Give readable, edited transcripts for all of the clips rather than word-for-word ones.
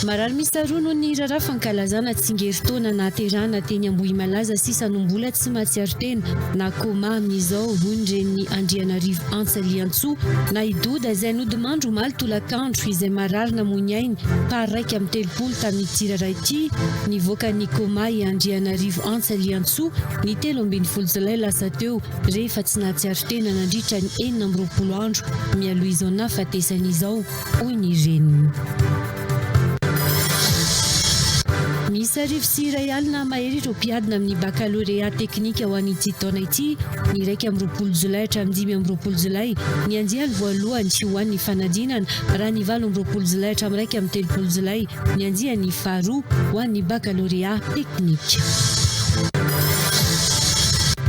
Marary miisa roa noho ny raharaha fankalazana tsingerin-taona nahaterahana teny Ambohimalaza sisa no mbola tsy mahatsiaro tena na coma amin'izao, hoy ny renin'i Andrianarivo Antsa Liantsoa na i Doda izay nodimandry omaly tolakandro izay marary namoy ny ainy faha 31 tamin'ity raharaha ity. Nivoaka ny coma i Andrianarivo Antsa Liantsoa ny 13 jolay lasa teo rehefa tsy nahatsiaro tena nandritra ny 26 andro mialoha izao nahafatesany izao, hoy ny reniny. Miisa 1100 mahery ireo mpiadina amin'ny bakalorea teknika ho an'ity taona ity, ny 21 jolay hatramin'ny 25 jolay ny andiany voalohany ho an'ny fanadinana, raha ny 28 jolay hatramin'ny 31 jolay ny andiany faharoa ho an'ny bakalorea teknika.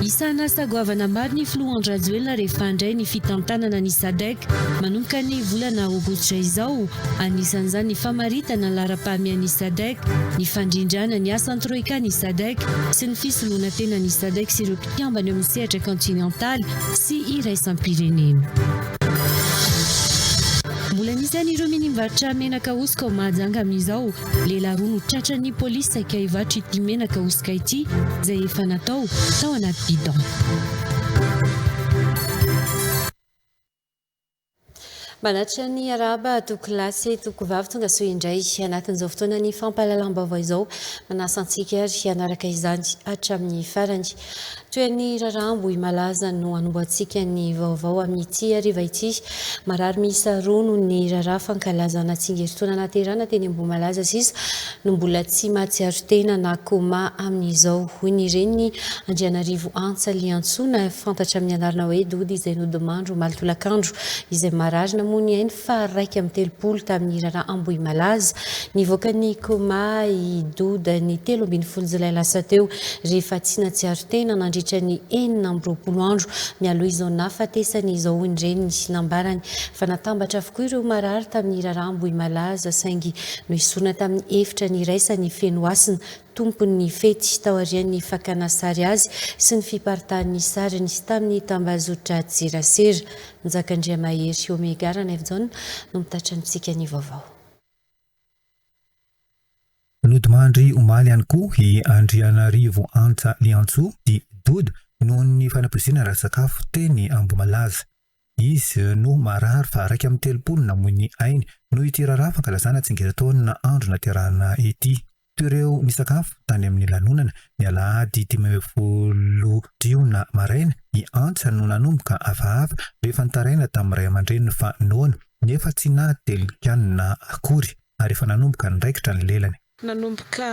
Isan'ny asa goavana maro ny filoha Andry Rajoelina rehefa handray ny fitantanana ny Sadec manomboka ny volana aogositra izao. Anisan'izany ny famaritana ny laharam-pahamehan'ny Sadec, ny fandrindrana ny asan'ny Troika ny Sadec sy ny fisoloana tena ny Sadec sy ireo mpikambana eo amin'ny sehatra kaontinantaly sy iraisam-pirenena. Mbola misy ihany ireo mini mivarotra menaka hosoka ao Mahajanga amin'izao. Lehilahy roa no tratran'ny polisy saika hivarotra ity menaka hosoka ity izay efa natao tao anaty bidon. Manatitra ny arahaba tompokolahy sy tompokovavy tonga soa indray anatin'izao fotoanan'ny fampahalalam-baovao izao. Manasa antsika ary hanaraka izany hatramin'ny farany. Toy ny raharaha Ambohimalaza no hanombohantsika ny vaovao amin'ity hariva ity. Marary miisa roa noho ny raharaha fankalazana tsingerin-taona nahaterahana teny Ambohimalaza sisa no mbola tsy mahatsiaro tena na coma amin'izao, hoy ny reniny Andrianarivo Antsa Liantsoa fantatra amin'ny anarana hoe Dody izay nodimandry omaly tolakandro, izay marary namoy ny ainy faha 31 tamin'ny raharaha Ambohimalaza. Nivoaka ny coma i Doda ny 13 jolay lasa teo rehefa tsy nahatsiaro tena nandritra ny 26 andro mialoha izao nahafatesany izao, hoy ny reniny. Nambarany fa natambatra avokoa ireo marary tamin'ny raharaha Ambohimalaza saingy noesorina tamin'ny efitra niraisany Fenohasina tompon'ny fety taorian'ny fakana sary azy sy ny fiparitahan'ny sariny tamin'ny tambazotran-tserasera. Njakandriamahery Omega Ranaivojaona no mitatitra amintsika ny vaovao. Nodimandry omaly ihany koa i Andrianarivo Antsa Liantsoa i Doda noho ny fanapoizinana ara-tsakafo teny Ambohimalaza. Izy no marary fa 31 namoy ny ainy noho ity raharaha fankalazana tsingerin-taona andro naterahana ity. Toy ireo nisakafo tany amin'ny lanonana ny alahady 15 jiona maraina i Antsa no nanomboka hafahafa rehefa nitaraina tamin'ny ray aman-dreniny fa noana nefa tsy nahatelin-kanina akory ary efa nanomboka niraikitra ny lelany. Nanomboka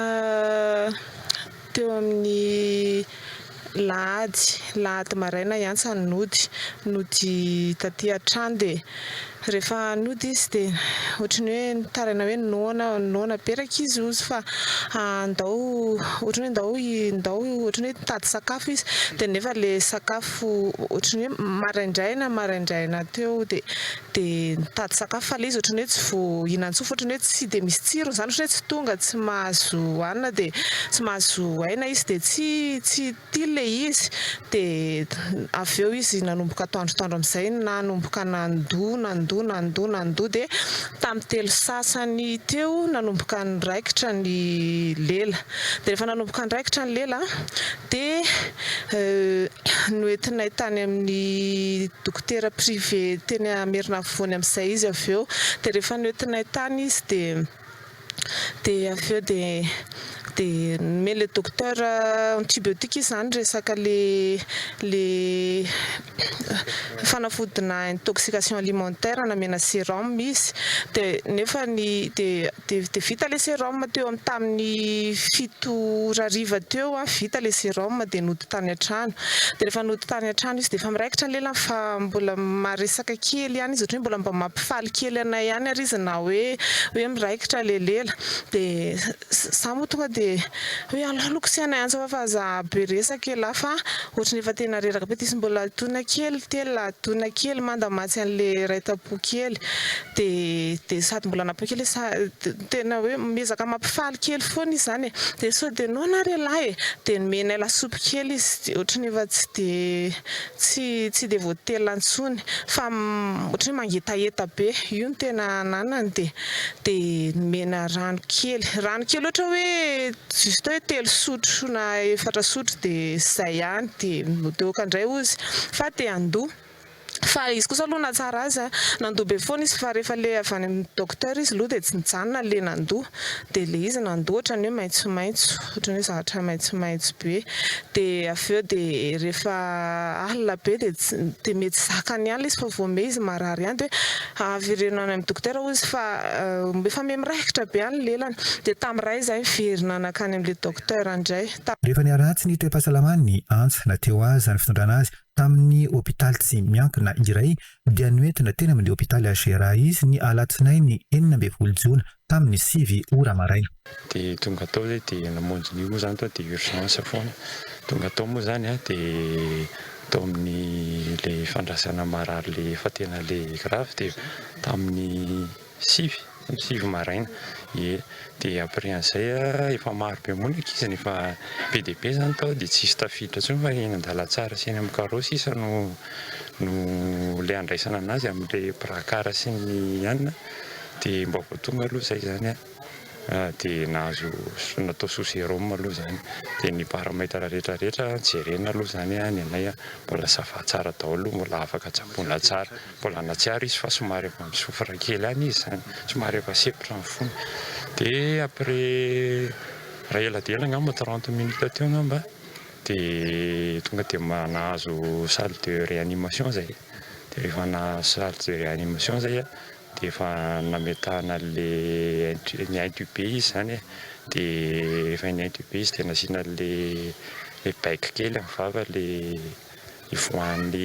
teo amin'ny lahady, lahady maraina i Antsa no nody, nody taty an-trano dia rehefa nody izy dia ohatry ny hoe nitaraina hoe noana, noana be rankizy hozy fa ndao ohatry ny hoe ndao ndao ohatry ny hoe nitady sakafo izy dia nefa ilay sakafo ohatry ny hoe maraindraina maraindraina teo dia dia nitady sakafo fa ilay izy ohatran'ny hoe tsy voahinan-tsoa fa ohatran'ny hoe tsy dia misy tsirony izany, ohatran'ny hoe tsy tonga, tsy mahazo hanina dia tsy mahazo aina izy dia tsy tsy tia ilay izy dia avy eo izy nanomboka atoandrotoandro amin'izay nanomboka nandoa nandoa nandoa nandoa dia tamin'ny telo sasany teo nanomboka niraikitra ny lela dia rehefa nanomboka niraikitra ny lela dia noentinay tany amin'ny dokotera privé teny Merinafovoany amin'izay izy avy eo. Dia rehefa noentinay tany izy dia dia avy eo dia Dia nomen'ilay docteur antibiotique izy izany resaka le le fanafodina intoxication alimentaire, namena sérum izy. Dia nefa ny dia dia vita ilay sérum teo amin'ny tamin'ny 7 ora hariva teo, vita ilay sérum dia nody tany an-trano. Dia rehefa nody tany an-trano izy dia efa miraikitra ny lelany fa mbola maresaka kely ihany izy, ohatran'ny hoe mbola mba mampifaly kely anay ihany ary izy na hoe miraikitra ilay lela. Dia za moa tonga dia hoe alao aloha kosehana ihany sao fa aza be resaka elah fa ohatran'ny efa tena reraka be. Dia izy mbola dona kely telo, dona kely manda mantsy an'ilay iray tampo kely. Dia sady mbola nampoy kely sa tena hoe miezaka mampifaly kely foana izy izany e. Dia sao dia noana ary elah e. Dia nomenay lasopy kely izy, ohatran'ny efa tsy dia tsy tsy dia voatelina intsony fa ohatran'ny hoe mangetaheta be, io no tena ananany. Dia dia nomena rano kely, rano kely ohatra hoe juste hoe telo sotro na efatra sotro dia izay ihany. Dia midoka indray hozy fa te handoa. Fa izy kosa aloha nahatsara azy a, nandoa be foana izy fa rehefa le avy any amin'ny docteur izy aloha dia tsy nijanona le nandoa, dia le izy nandoa ohatran'ny hoe maitsomaitso, ohatran'ny hoe zavatra maitsomaitso be, dia avy eo dia rehefa alina be dia tsy dia mety zakany ihany le izy fa vao mey izy marary ihany dia avereno any amin'ny dokotera hoy izy fa efa miha miraikitra be any ny lelany, dia tamin'iray izahay niverina nankany amin'ilay docteur indray. Rehefa niharatsy ny toe-pahasalamany Antsa na teo aza ny fitondrana azy tamin'ny hopitaly tsy miankina iray dia noentina teny amin'ny hopitaly HRA izy ny alatsinainy 16 jona tamin'ny 9 ora maraina. Dia tonga tao zay dia namonjy an'io moa zany tao dia urgence foana. Tonga tao moa zany an dia tao amin'ny le fandraisana marary le efa tena le grave dia tamin'ny sivy, tamin'ny sivy maraina. Ie, dia après an'izay efa maro be moa ny ankizy no efa be dia be zany tao dia tsisy tafiditra intsony fa eny an-dalantsara sy eny amin'ny carreau sisa no no le andraisana anazy amin'le brancard sy ny anona dia mba vao tonga aloha izay zany an. Dia nahazo natao sous sérum aloha izany, dia ny paramètre rehetra rehetra jerena aloha izany ny anay mbola ça va tsara daholo, mbola afaka tsaboina tsara, mbola nahatsiaro izy fa somary efa mi-souffre kely ihany izy izany, somary efa sempotra ny fony, dia après raha ela dia ela angamba 30 minutes teo angamba dia tonga dia nahazo salle de réanimation izay, dia rehefa nahazo salle de réanimation izay Dia efa nametahana an'le ny intubé izy izany e, dia rehefa ny intubé izy dia nasiana an'le le bec kely amin'ny vava le ivoahan'le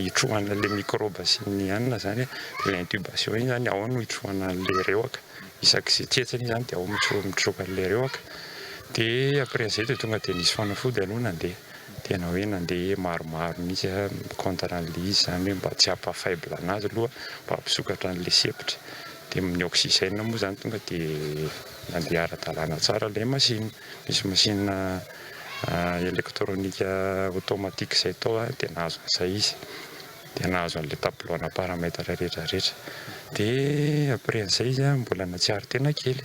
hitrohana an'le microbe sy ny anona izany e, dia le intubation iny izany ao no hitrohana an'le rehoka, isak'izay tsetsina izy izany dia ao mitroka an'le rehoka, dia après an'izay dia tonga dia nisy fanafody aloha nandeha. Tena hoe nandeha maromaro mihitsy aho mi-contre an'ilay izy izany hoe mba tsy hampa faible an'azy aloha, mba hampisokatra an'ilay sempotra. Dia ny oxygène moa izany tonga dia nandeha ara-dalàna tsara ilay machine. Misy machine électronique automatique izay tao dia nahazo an'izay izy. Dia nahazo an'ilay tableau ana paramètre rehetra rehetra. Dia après an'izay izy mbola nahatsiaro tena kely.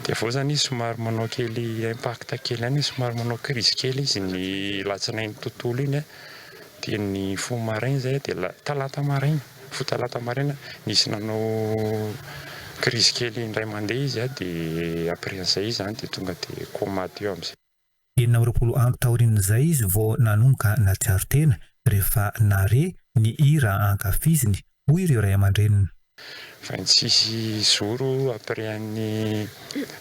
Dia avy eo izany izy somary manao kely impact kely ihany, somary manao crise kely izy ny alatsinainy tontolo iny an, dia ny fo maraina izay dia talata maraina, fo talata maraina nisy nanao crise kely indray mandeha izy an, dia après an'izay izy izany dia tonga dia coma teo amin'izay. 26 andro taorian'izay izy vao nanomboka nahatsiaro tena rehefa nahare ny hira ankafiziny, hoy ireo ray aman-dreniny. 26 jours après an'ny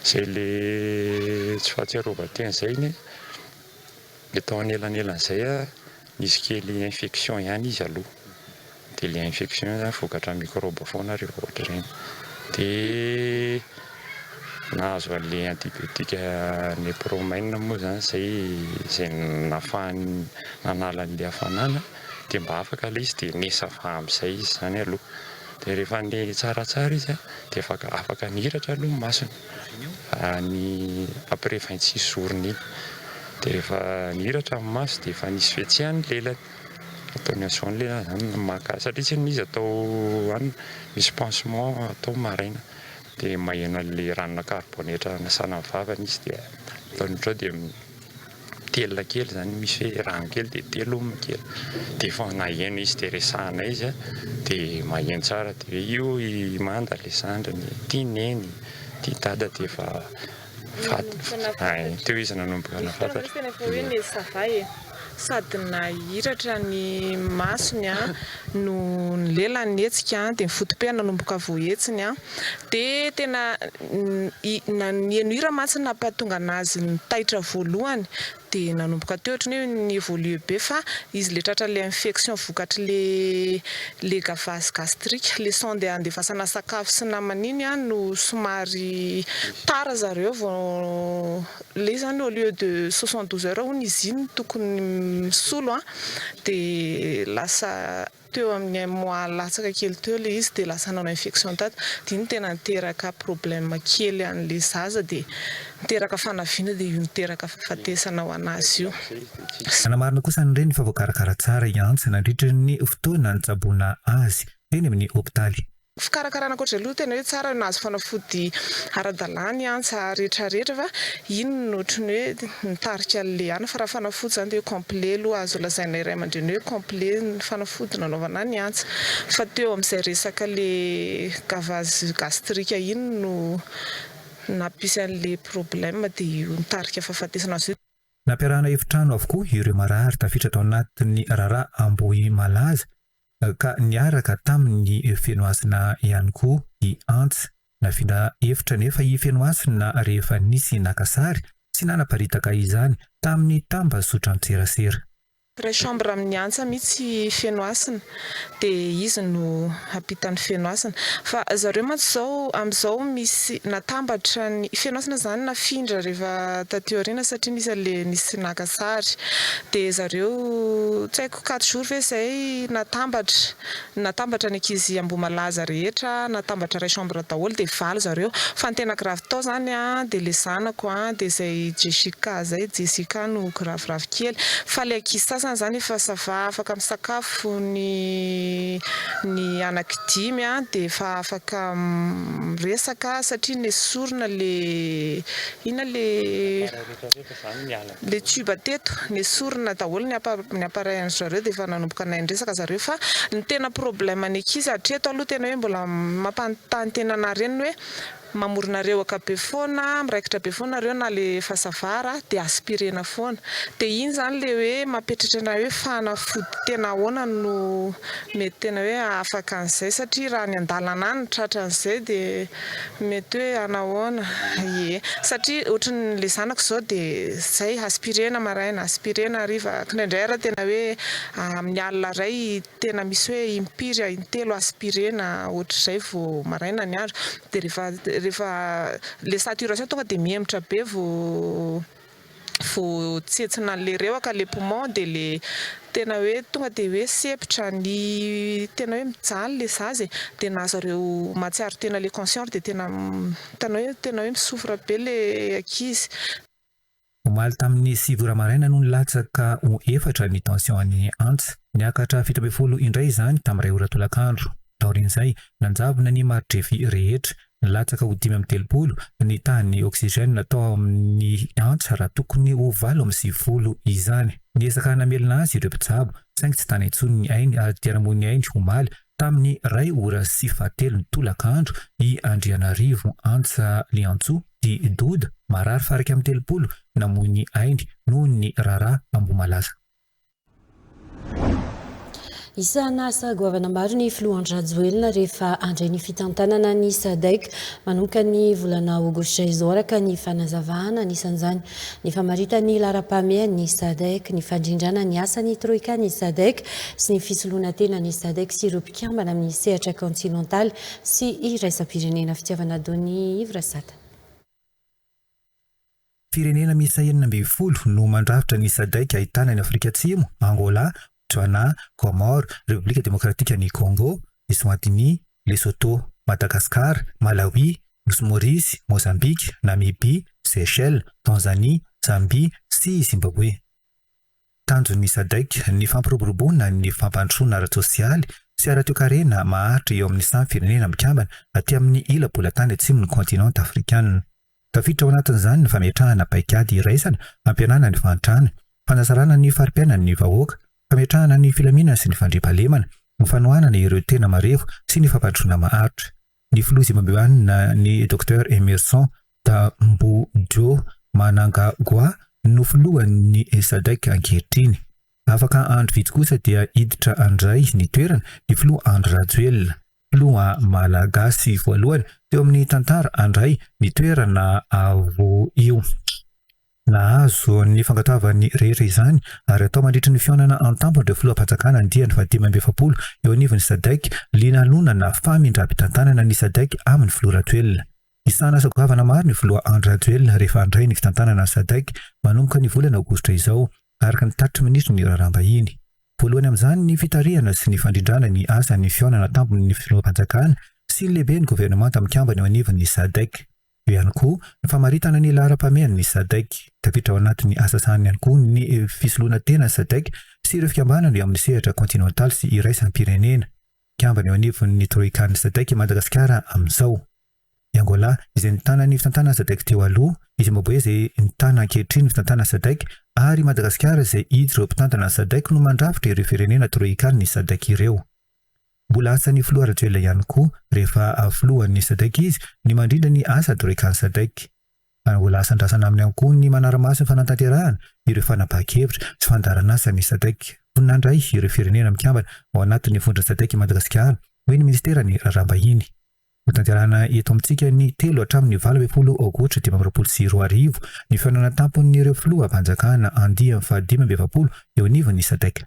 zay le tsy fahatsiarovan-tena zay iny, de tao anelanelan'izay nisy kely infection ihany izy aloha. Dia ilay infection io zany vokatra microbe foana rehefa ohatr'ireny. Dia nahazo an'ilay antibiotique nepromine moa zany izay, izay nahafahany nanala an'ilay hafanana dia mba afaka ilay izy dia ni-ça va amin'izay izy izany aloha. Dia rehefa nitsaratsara izy dia afaka afaka nihiratra aloha ny masony, ny après 26 jours-ny iny. Dia rehefa nihiratra ny maso dia efa nisy fihetsehany ny lelany. Ataony en jaune le zany maka satria tsy izy atao any misy pansement atao maraina dia maheno an'le ranona karibonetra anasana ny vavany izy dia ataony ohatr'izao dia mitelina kely zany misy hoe rano kely dia telominy kely dia efa naheno izy dia resahana izy dia maheno tsara dia hoe io i Manda le zandriny, ity neny, ity dada dia efa. Ay, teo izy nanomboka nahafantatra. Tena efa hoe ny ça va e. Sady nahiratra ny masony no ny lelany nihetsika dia ny foto-pehany nanomboka voahetsiny dia tena niheno hira mantsy no nampahatonga anazy nitaitra voalohany Dia nanomboka teo ohatran'ny hoe ni-évoluer be fa izy le tratra le infection vokatry le le gavage gastrique, le sonde andefasana sakafo sy namany iny an no somary tara zareo vao le izy zany au lieu de 72 heures hono izy iny tokony misolo an dia lasa Teo amin'ny un mois latsaka kely teo ilay izy dia lasa nanao infection tato, dia iny tena niteraka problème kely an'ilay zaza dia niteraka fanaviana dia io niteraka fahafatesana ho an'azy io. Nanamarina kosa ny reniny fa voakarakara tsara i Antsa nandritra ny fotoana nitsaboana azy teny amin'ny hopitaly. Fikarakarana ankoatra izay aloha tena hoe tsara nahazo fanafody ara-dalàna i Antsa rehetra rehetra fa iny no ohatran'ny hoe nitarika an'ilay ana fa raha fanafody izany dia hoe complet aloha azo lazaina ray aman-dreny hoe complet ny fanafody nanaovana an'i Antsa fa teo amin'izay resaka le gavage gastrique iny no nampisy an'ilay problème dia io nitarika fahafatesana azy io. Nampiarahana efitrano avokoa ireo marary tafiditra tao anatin'ny raharaha Ambohimalaza ka niaraka tamin'i Fenohasina ihany koa i Antsa. Nafindra efitra anefa i Fenohasina rehefa nisy naka sary sy nanaparitaka izany tamin'ny tambazotran-tserasera. Iray chambre amin'i Antsa mihitsy i Fenohasina dia izy no ampitan'i Fenohasina. Fa zareo mantsy izao amin'izao misy natambatra ny, Fenohasina izany nafindra rehefa taty aoriana satria nisy an'ilay nisy naka sary. Dia zareo tsy haiko quatre jours ve izay natambatra, natambatra ny ankizy Ambohimalaza rehetra, natambatra iray chambre daholo dia valo zareo. Fa ny tena grave tao izany an, dia ilay zanako an, dia izay Jessica izay, Jessica no graviravy kely. Fa ilay ankizy sasany izany efa ça va afaka misakafo ny ny anaky dimy an, dia efa afaka miresaka satria nesorina ilay inona ilay Le tube teto, nesorina daholo ny ny appareil an-dry zareo dia efa nanomboka nahay niresaka zareo fa ny tena problème ny ankizy hatreto aloha tena hoe mbola mampanontany tena anah reny ny hoe mamorona rehoka be foana, miraikitra be foana nareo na le efa ça va ara dia aspirena foana dia iny zany le hoe mampieritreritra anah hoe fanafody tena ahoana no mety tena hoe hahafaka an'izay satria raha ny an-dalana any no tratran'izay dia Mety hoe anahoana? Ie. Satria ohatran'ny le zanako zao de zay, aspirena maraina, aspirena hariva, kindraindray ara tena hoe amin'ny alina ray tena misy hoe impiry, intelo aspirena ohatr'izay vao maraina ny andro, de rehefa rehefa le saturation tonga de mihemotra be vao vao tsentsina an'le rehoka le poumon de le tena hoe tonga de hoe sempotra ny tena hoe mijaly le zaza e, de na zareo mahatsiaro tena le conscient de tena tena hoe tena hoe mi-souffre be le ankizy. Omaly tamin'ny 9 ora maraina no nilatsaka ho efatra ny tension an'i Antsa. Niakatra 17 indray izany tamin'ny 1 ora tolakandro. Taorian'izay, nanjavona ny mari-drefy rehetra. Nilatsaka ho 35 ny tahan'ny oxygène tao amin'ny Antsa raha tokony ho 98 izany. Niezaka namelona azy ireo mpitsabo saingy tsy tana intsony ny ainy ary dia namoy ny ainy omaly tamin'ny iray ora sy fahatelony tolakandro i Andrianarivo Antsa Liantsoa dit Doda, marary faha 31 namoy ny ainy noho ny raharaha Ambohimalaza. Isan'ny asa goavana maro ny filoha Andry Rajoelina rehefa handray ny fitantanana ny Sadec manomboka ny volana aogositra izao araka ny fanazavana. Anisan'izany ny famaritan'ny laharam-pahamehan'ny Sadec, ny fandrindrana ny asan'ny Troika ny Sadec sy ny fisoloana tena ny Sadec sy ireo mpikambana amin'ny sehatra kontinantaly sy iraisam-pirenena. Fitiavana Donny Yves Rasata. Firenena miisa 16 no mandrafitra ny Sadec ahitana an'i Afrika Atsimo, Angola, Botswana, Comores, Repoblika Demokratikan'i Congo, Eswatini, Lesotho, Madagascar, Malawi, Nosy Maorisy, Mozambika, Namibia, Seychelles, Tanzania, Zambia sy Zimbabwe. Tanjon'ny Sadec ny fampiroboroboana ny fampandrosoana ara-tsosialy sy ara-toekarena maharitra eo amin'ny samy firenena mikambana aty amin'ny ila bolatany atsimon'ny kontinanta afrikanina. Tafiditra ao anatin'izany ny fametrahana paikady iraisana hampihenana ny fahantrana, fanatsarana ny fari-piainan'ny vahoaka, fametrahana ny filaminana sy ny fandriampahalemana, ny fanohanana ireo tena marefo sy ny fampandrosoana maharitra. Ny filoha Zimbabweana, ny Docteur Emmerson. Dambojo Mnangagwa no filohan'ny Sadc ankehitriny. Afaka andro vitsy kosa dia hiditra handray ny toerany ny filoha Andry Rajoelina, filoha malagasy voalohany teo amin'ny tantara handray ny toerana avo io. Nahazo ny fankatoavan'ny rehetra izany ary atao mandritry ny fihaonana an-tampon'ireo filoham-panjakana andiany faha-45 eo anivon'ny Sadec linalonana famindram-pitantanana ny Sadec amin'ny filoha Rajoelina. Hisahana asa goavana maro ny filoha Andry Rajoelina rehefa handray ny fitantanana ny Sadec manomboka ny volana aogositra izao, araka ny tatitry minisitry ny Raharaham-bahiny. Voalohany amin'izany ny fitarihana sy ny fandrindrana ny asan'ny fihaonana an-tampon'ny filoham-panjakana sy ny lehiben'ny governemanta mikambana eo anivon'ny Sadec. Eo ihany koa ny famaritana ny laharam-pahamehana ny Sadec. Tafiditra ao anatin'ny asa sahaniny ihany koa ny fisoloana tena ny Sadec sy ireo fikambanana eo amin'ny sehatra kontinantaly sy iraisam-pirenena. Mpikambana eo anivon'ny Troikan'ny Sadec i Madagasikara amin'izao. I Angola, izay nitana ny fitantanana Sadec teo aloha, i Zimbabwe izay mitana ankehitriny ny fitantanana Sadec ary i Madagasikara izay hiditra ho mpitantana ny Sadec no mandrafitra ireo firenena Troikan'ny Sadec ireo. Mbola asan'ny filoha Rajoelina ihany koa, rehefa filohan'ny Sadec izy, ny mandrindra ny asa Troikan'ny Sadec. Ary mbola asa andrasana aminy ihany koa ny manara-maso ny fanatanterahana ireo fanapahan-kevitra sy fandaharan'asan'ny Sadec. Vonona handray ireo firenena mikambana ao anatin'ny vondron'ny Sadec i Madagasikara, hoy ny minisiteran'ny Raharaham-bahiny. Hotanterahina eto amintsika ny 3 hatramin'ny 18 aogositra 2025 ny fihaonana an-tampon'ireo filoham-panjakana andiany faha-45 eo anivon'ny Sadec.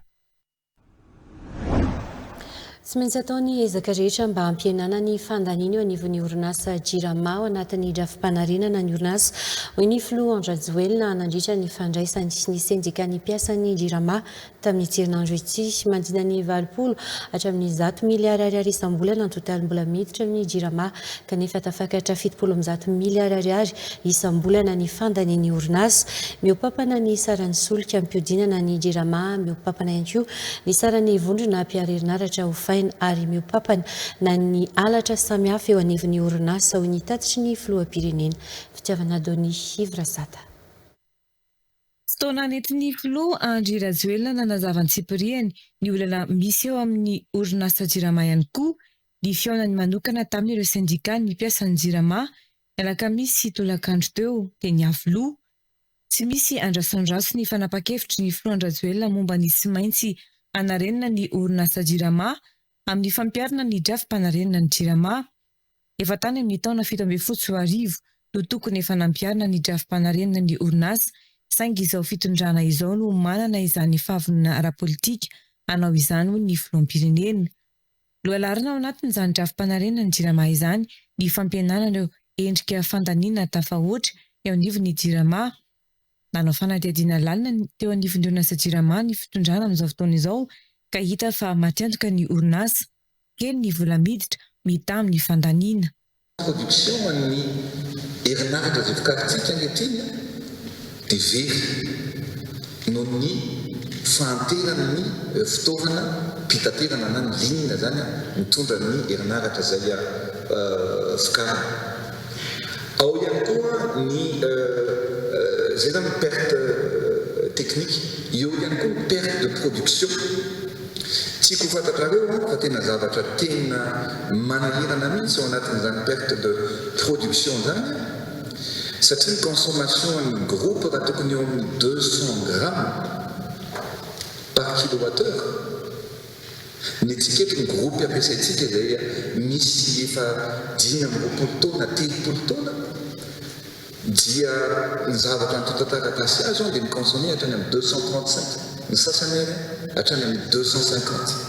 Tsy maintsy atao ny ezaka rehetra mba hampihenana ny fandaniana eo anivon'ny orinasa Jirama ao anatin'ny drafi-panarenana ny orinasa, hoy ny filoha Andry Rajoelina nandritra ny fandraisany ny sendikan'ny mpiasan'ny Jirama tamin'ity herinandro ity. Manodidina ny 80 hatramin'ny 100 miliara ariary isam-bolana ny totalim-bola miditra amin'ny Jirama kanefa tafakatra 170 miliara ariary isam-bolana ny fandanian'ny orinasa. Mihoa-pampana ny saran'ny solika ampihodinana ny Jirama, mihoa-pampana ihany koa ny saran'ny vondrona mpiara herinaratra hofaina ary mihoa-pampana na ny halatra samihafa eo anivon'ny orinasa, hoy ny tatitry ny filoham-pirenena. Fitiavana Donny Yves Razata. Fotoana nentin'ny filoha Andry Rajoelina nanazava antsipiriany ny olana misy eo amin'ny orinasa Jirama ihany koa ny fihaonany manokana tamin'ireo sendikan'ny mpiasan'ny Jirama ny alakamisy tolakandro teo teny Iavoloha. Tsy misy andrasandraso ny fanapan-kevitry ny filoha Andry Rajoelina momba ny tsy maintsy hanarenana ny orinasa Jirama amin'ny fampiharana ny drafi-panarenana ny Jirama. Efa tany amin'ny taona 2017 no tokony efa nampiharina ny drafi-panarenana ny orinasa saingy izao fitondrana izao no manana izany fahavonona ara-politika hanao izany hoy ny filoham-pirenena. Lohalaharana ao anatin'izany drafi-panarenana ny Jirama izany ny fampihenana ireo endrika fandaniana tafahoatra eo anivon'ny Jirama. Nanao fanadihadiana lalina ny teo anivon'ny orinasa Jirama ny fitondrana amin'izao fotoana izao ka hita fa matiantoka ny orinasa. Kely ny vola miditra mitaha amin'ny fandaniana. Production an'ny herinaratra izay vokarintsika ankehitriny dia very noho ny fahanteran'ny fitaovana mpitaterana na ny ligne izany mitondra ny herinaratra izay vokarina. Ao ihany koa ny izay izany ny perte technique, eo ihany koa ny perte de production. Tiako ho fantatrareo an fa tena zavatra tena manahirana mihitsy ao anatin'izany perte de production izany an, satria ny consommation an'ny groupe raha tokony eo amin'ny 200 grammes par kilowatt heure, ny antsika eto ny groupe ampiasaintsika izay misy efa 25 taona, 30 taona, Dia ny zavatra antontan-taratasy azo dia mi-consommer hatrany amin'ny 235, ny sasany ary hatrany amin'ny 250.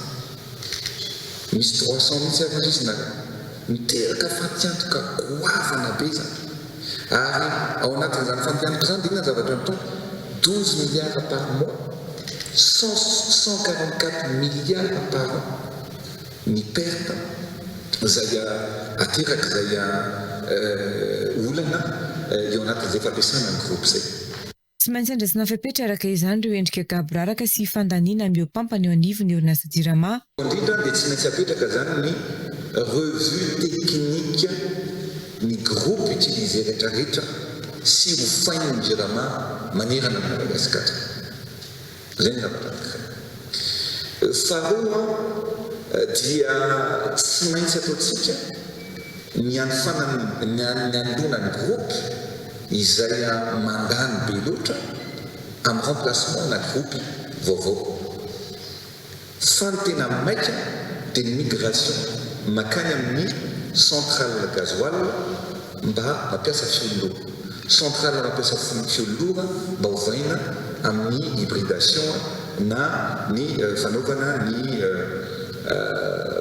Misy 300 mihitsy ary hozy izy nareo. Miteraka fatiantoka goavana be izany. Ary ao anatin'izany fatiantoka izany dia inona ny zavatra mitombo? 12 milliards par mois, 144 milliards par an. Ny perte izay aterak'izay olana eo anatin'izay fampiasana ny groupe izay. Tsy maintsy andraisana fepetra araka izany ireo endrika gaboraraka sy fandaniana mihoa-pampana eo anivon'ny orinasa Jirama. Indrindra dia tsy maintsy apetraka izany ny revue technique ny groupe utilisé retraretra sy hofain'ny Jirama manerana an'i Madagasikara. Izay ny zavatra anankiray. Faharoa dia tsy maintsy ataontsika. Ny anofanana ny anoloana ny groupe izay mandany be loatra amin'ny remplacement na groupe vaovao. Fa ny tena maika dia ny migration makany amin'ny centrale gasoil mba mampiasa fioul lourd. Centrale mampiasa fioul lourd mba ovaina amin'ny hybridation na ny fanaovana ny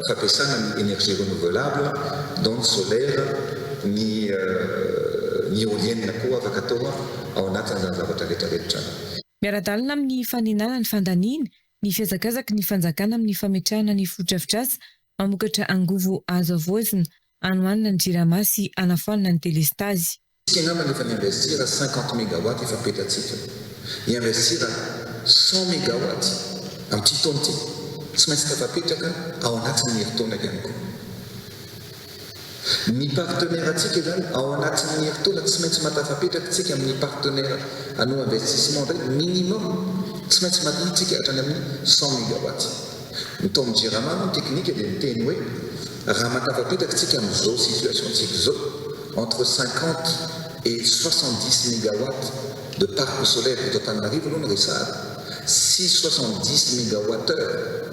fampiasana ny énergie renouvelable dont ny solaire, ny ny éolienne koa afaka atao ao anatin'izany zavatra rehetra rehetra izany. Miara-dalana amin'ny fanenana ny fandaniana, ny fihazakazaky ny fanjakana amin'ny fametrahana ny fotodrafitrasa mamokatra angovo azo havaozina, hanohanana ny Jirama sy hanafoanana ny delestazy. Isika angamba efa ni-investir 50 megawatt efa apetratsika. Hi-investir 100 megawatt amin'ity taona ity. Tsy maintsy tafapetraka ao anatin'ny herintaona ihany koa. Ny partenaire antsika izany ao anatin'ny herintaona tsy maintsy mahatafapetraka tsika amin'ny partenaire hanao investissement indray minimum tsy maintsy maty tsika hatrany amin'ny 100 megawatts. Ny tao amin'ny Jirama moa ny teknika dia miteny hoe raha mahatafapetraka tsika amin'izao situation tsika izao entre 50 et 70 megawatts de parc solaire eto Antananarivo aloha no resahana sy 70 megawatt heure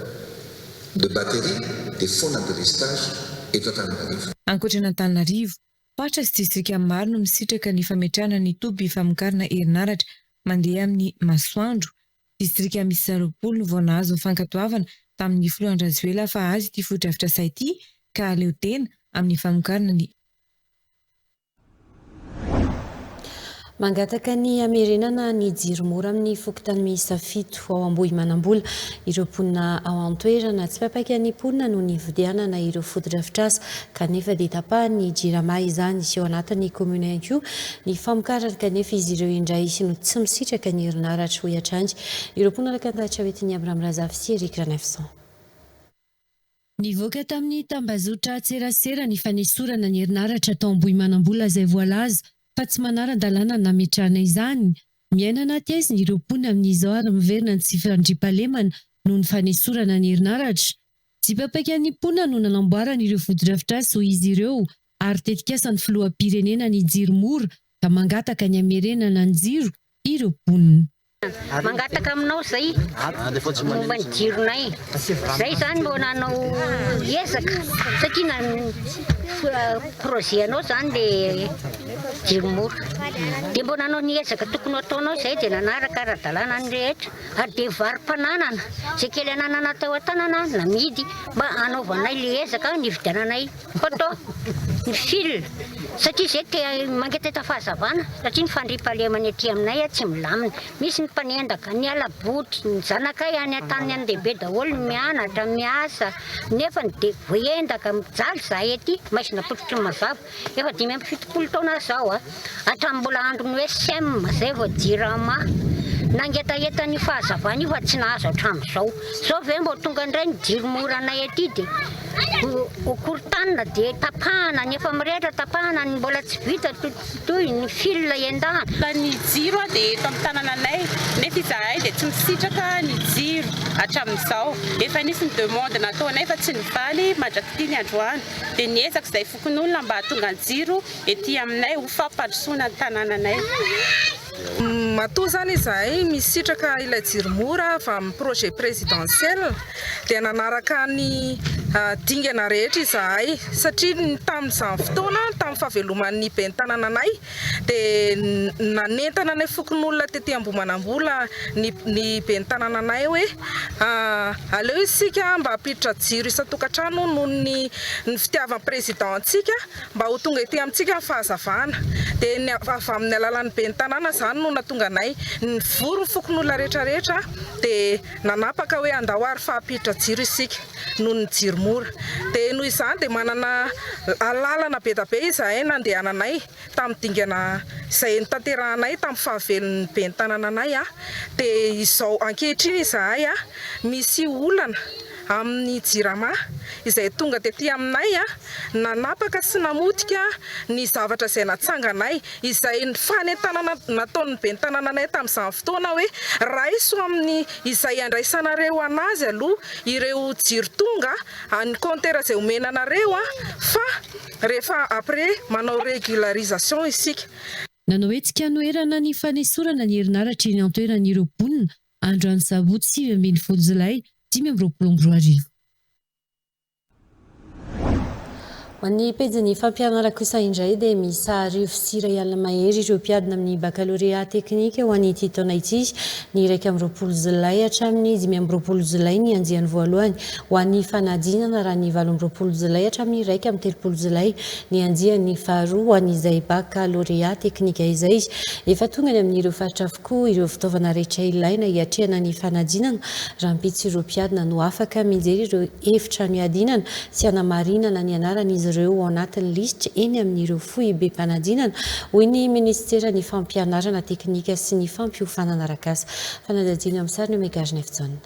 de batterie dia foana ny délestage eto Antananarivo. Ankoatra an'Antananarivo, faritra sy distrika maro no misitraka ny fametrahana ny toby famokarana herinaratra mandeha amin'ny masoandro. Distrika miisa 20 no vao nahazo ny fankatoavana tamin'ny filoha Andry Rajoelina fa azy ity fotodrafitrasa ity ka hahaleo tena amin'ny famokarana ny Mangataka ny hamerenana ny jiro mora amin'ny fokontany miisa fito ao Ambohimanambola ireo mponina ao an-toerana. Tsy papaika ny mponina no nividianana ireo fotodrafitrasa kanefa dia tapahan'ny Jirama izany. Ao anatin'ny kaominina ihany koa ny famokarana kanefa izy ireo indray no tsy misitraka ny herinaratra, hoy hatrany ireo mponina araka ny tatitra hoentin'i Abraham Razafy sy Eric Ranaivoson. Nivoaka tamin'ny tambazotran-tserasera ny fanesorana ny herinaratra tao Ambohimanambola izay voalaza fa tsy manaran-dalàna nametrahana izany. Miaina anaty haizina ireo mponina amin'izao ary miverina ny tsy fandriampahalemana noho ny fanesorana ny herinaratra. Tsipaipaika ny mponina no nanamboarana ireo fotodrafitrasa hoy izy ireo ary tetikasan'ny filoham-pirenena ny jiro mora ka mangataka ny hamerenana ny jiro ireo mponina. Mangataka aminao zay momba ny jironay. Zay zany mbô nanao ezaka satria na projet anao zany le jiro mora. Dia mbô nanao ny ezaka tokony ho ataonao zay dia nanaraka ara-dalàna ny rehetra ary dia varo-pananana zay kely ananana teo an-tanana namidy mba hanaovanay le ezaka nividiananay Poteau, ny fil, satria izay te mangetaheta fahazavana, satria ny fandriampahalemana ety aminay tsy milamina, misy ny mpanendaka, ny hala-botry, ny zanakay any an-tany an-dehibe daholo ny mianatra, miasa, nefa ny dia voaendaka, mijaly izahay ety, maizina pototry ny mazava, efa 75 taona aho izao a. Hatramin'ny mbola andron'ny hoe sem zay vao jirama. Nangetaheta an'io fahazavana io fa tsy nahazo hatramin'izao. Zao ve mbô tonga indray ny jiro mora anay aty dia ho korontanina dia tapahana ny efa mirehitra tapahana ny mbola tsy vita toy ny fil endahana. Ny jiro dia eto amin'ny tanananay nefa izahay dia tsy misitraka ny jiro hatramin'izao. Efa nisy ny demande nataonay fa tsy nivaly mandrak'ity ny androany. Dia niezaka izahay fokonolona mba hahatonga ny jiro ety aminay ho fampandrosoana ny tanànanay. Matoa izany izahay misitraka ilay jiro mora avy amin'ny projet présidentiel dia nanaraka ny dingana rehetra izahay satria tamin'izany fotoana, tamin'ny fahaveloman'ny ben'ny tanànanay dia nanentana anay fokonolona tety Ambohimanambola ny ny ben'ny tanànanay hoe aleo isika mba hampiditra jiro isan-tokantrano noho ny ny fitiavan'ny président antsika Mba ho tonga ety amintsika ny fahazavana. Dia ny avy amin'ny alalan'ny ben'ny tanàna izany no nahatonga anay nivory ny fokonolona rehetra rehetra dia nanapaka hoe andao ary fa hampiditra jiro isika noho ny jiro mora. Dia noho izany dia manana alalana be dia be izahay nandehananay tamin'ny dingana izay notanterahanay tamin'ny fahavelon'ny ben'ny tanànanay. Dia izao ankehitriny izahay misy olana. amin'ny Jirama izay tonga tety aminay nanapaka sy namotika ny zavatra izay natsanganay, izay fanentanana nataon'ny ben'ny tanànanay tamin'izany fotoana hoe raiso amin'ny izay andraisanareo anazy aloha ireo jiro tonga any compteur izay omena anareo fa rehefa après manao régularisation isika. Nanao hetsika hanoherana ny fanesorana ny herinaratra eny an-toerana ireo mponina androany sabotsy 19 jolay 2025. Ho an'ny pejin'ny fampianara kosa indray dia miisa 1100 mahery ireo mpiadina amin'ny bakalorea teknika ho an'ity taona ity. Ny 21 jolay hatramin'ny 25 jolay ny andiany voalohany ho an'ny fanadinana raha ny 28 jolay hatramin'ny 31 jolay ny andiany faharoa ho an'izay bakalorea teknika izay. Efa tonga any amin'ireo faritra avokoa ireo fitaovana rehetra ilaina hiatrehana ny fanadinana. Rahampitso ireo mpiadina no afaka mijery ireo efitrano iadinana sy hanamarinana ny anaran'izy ireo ao anatin'ny lisitra eny amin'ireo foibem-panadinana, hoy ny minisiteran'ny Fampianarana teknika sy ny fampiofanana arak'asa. Fanadihadiana amin'ny sariny Omega Genève-Jaona.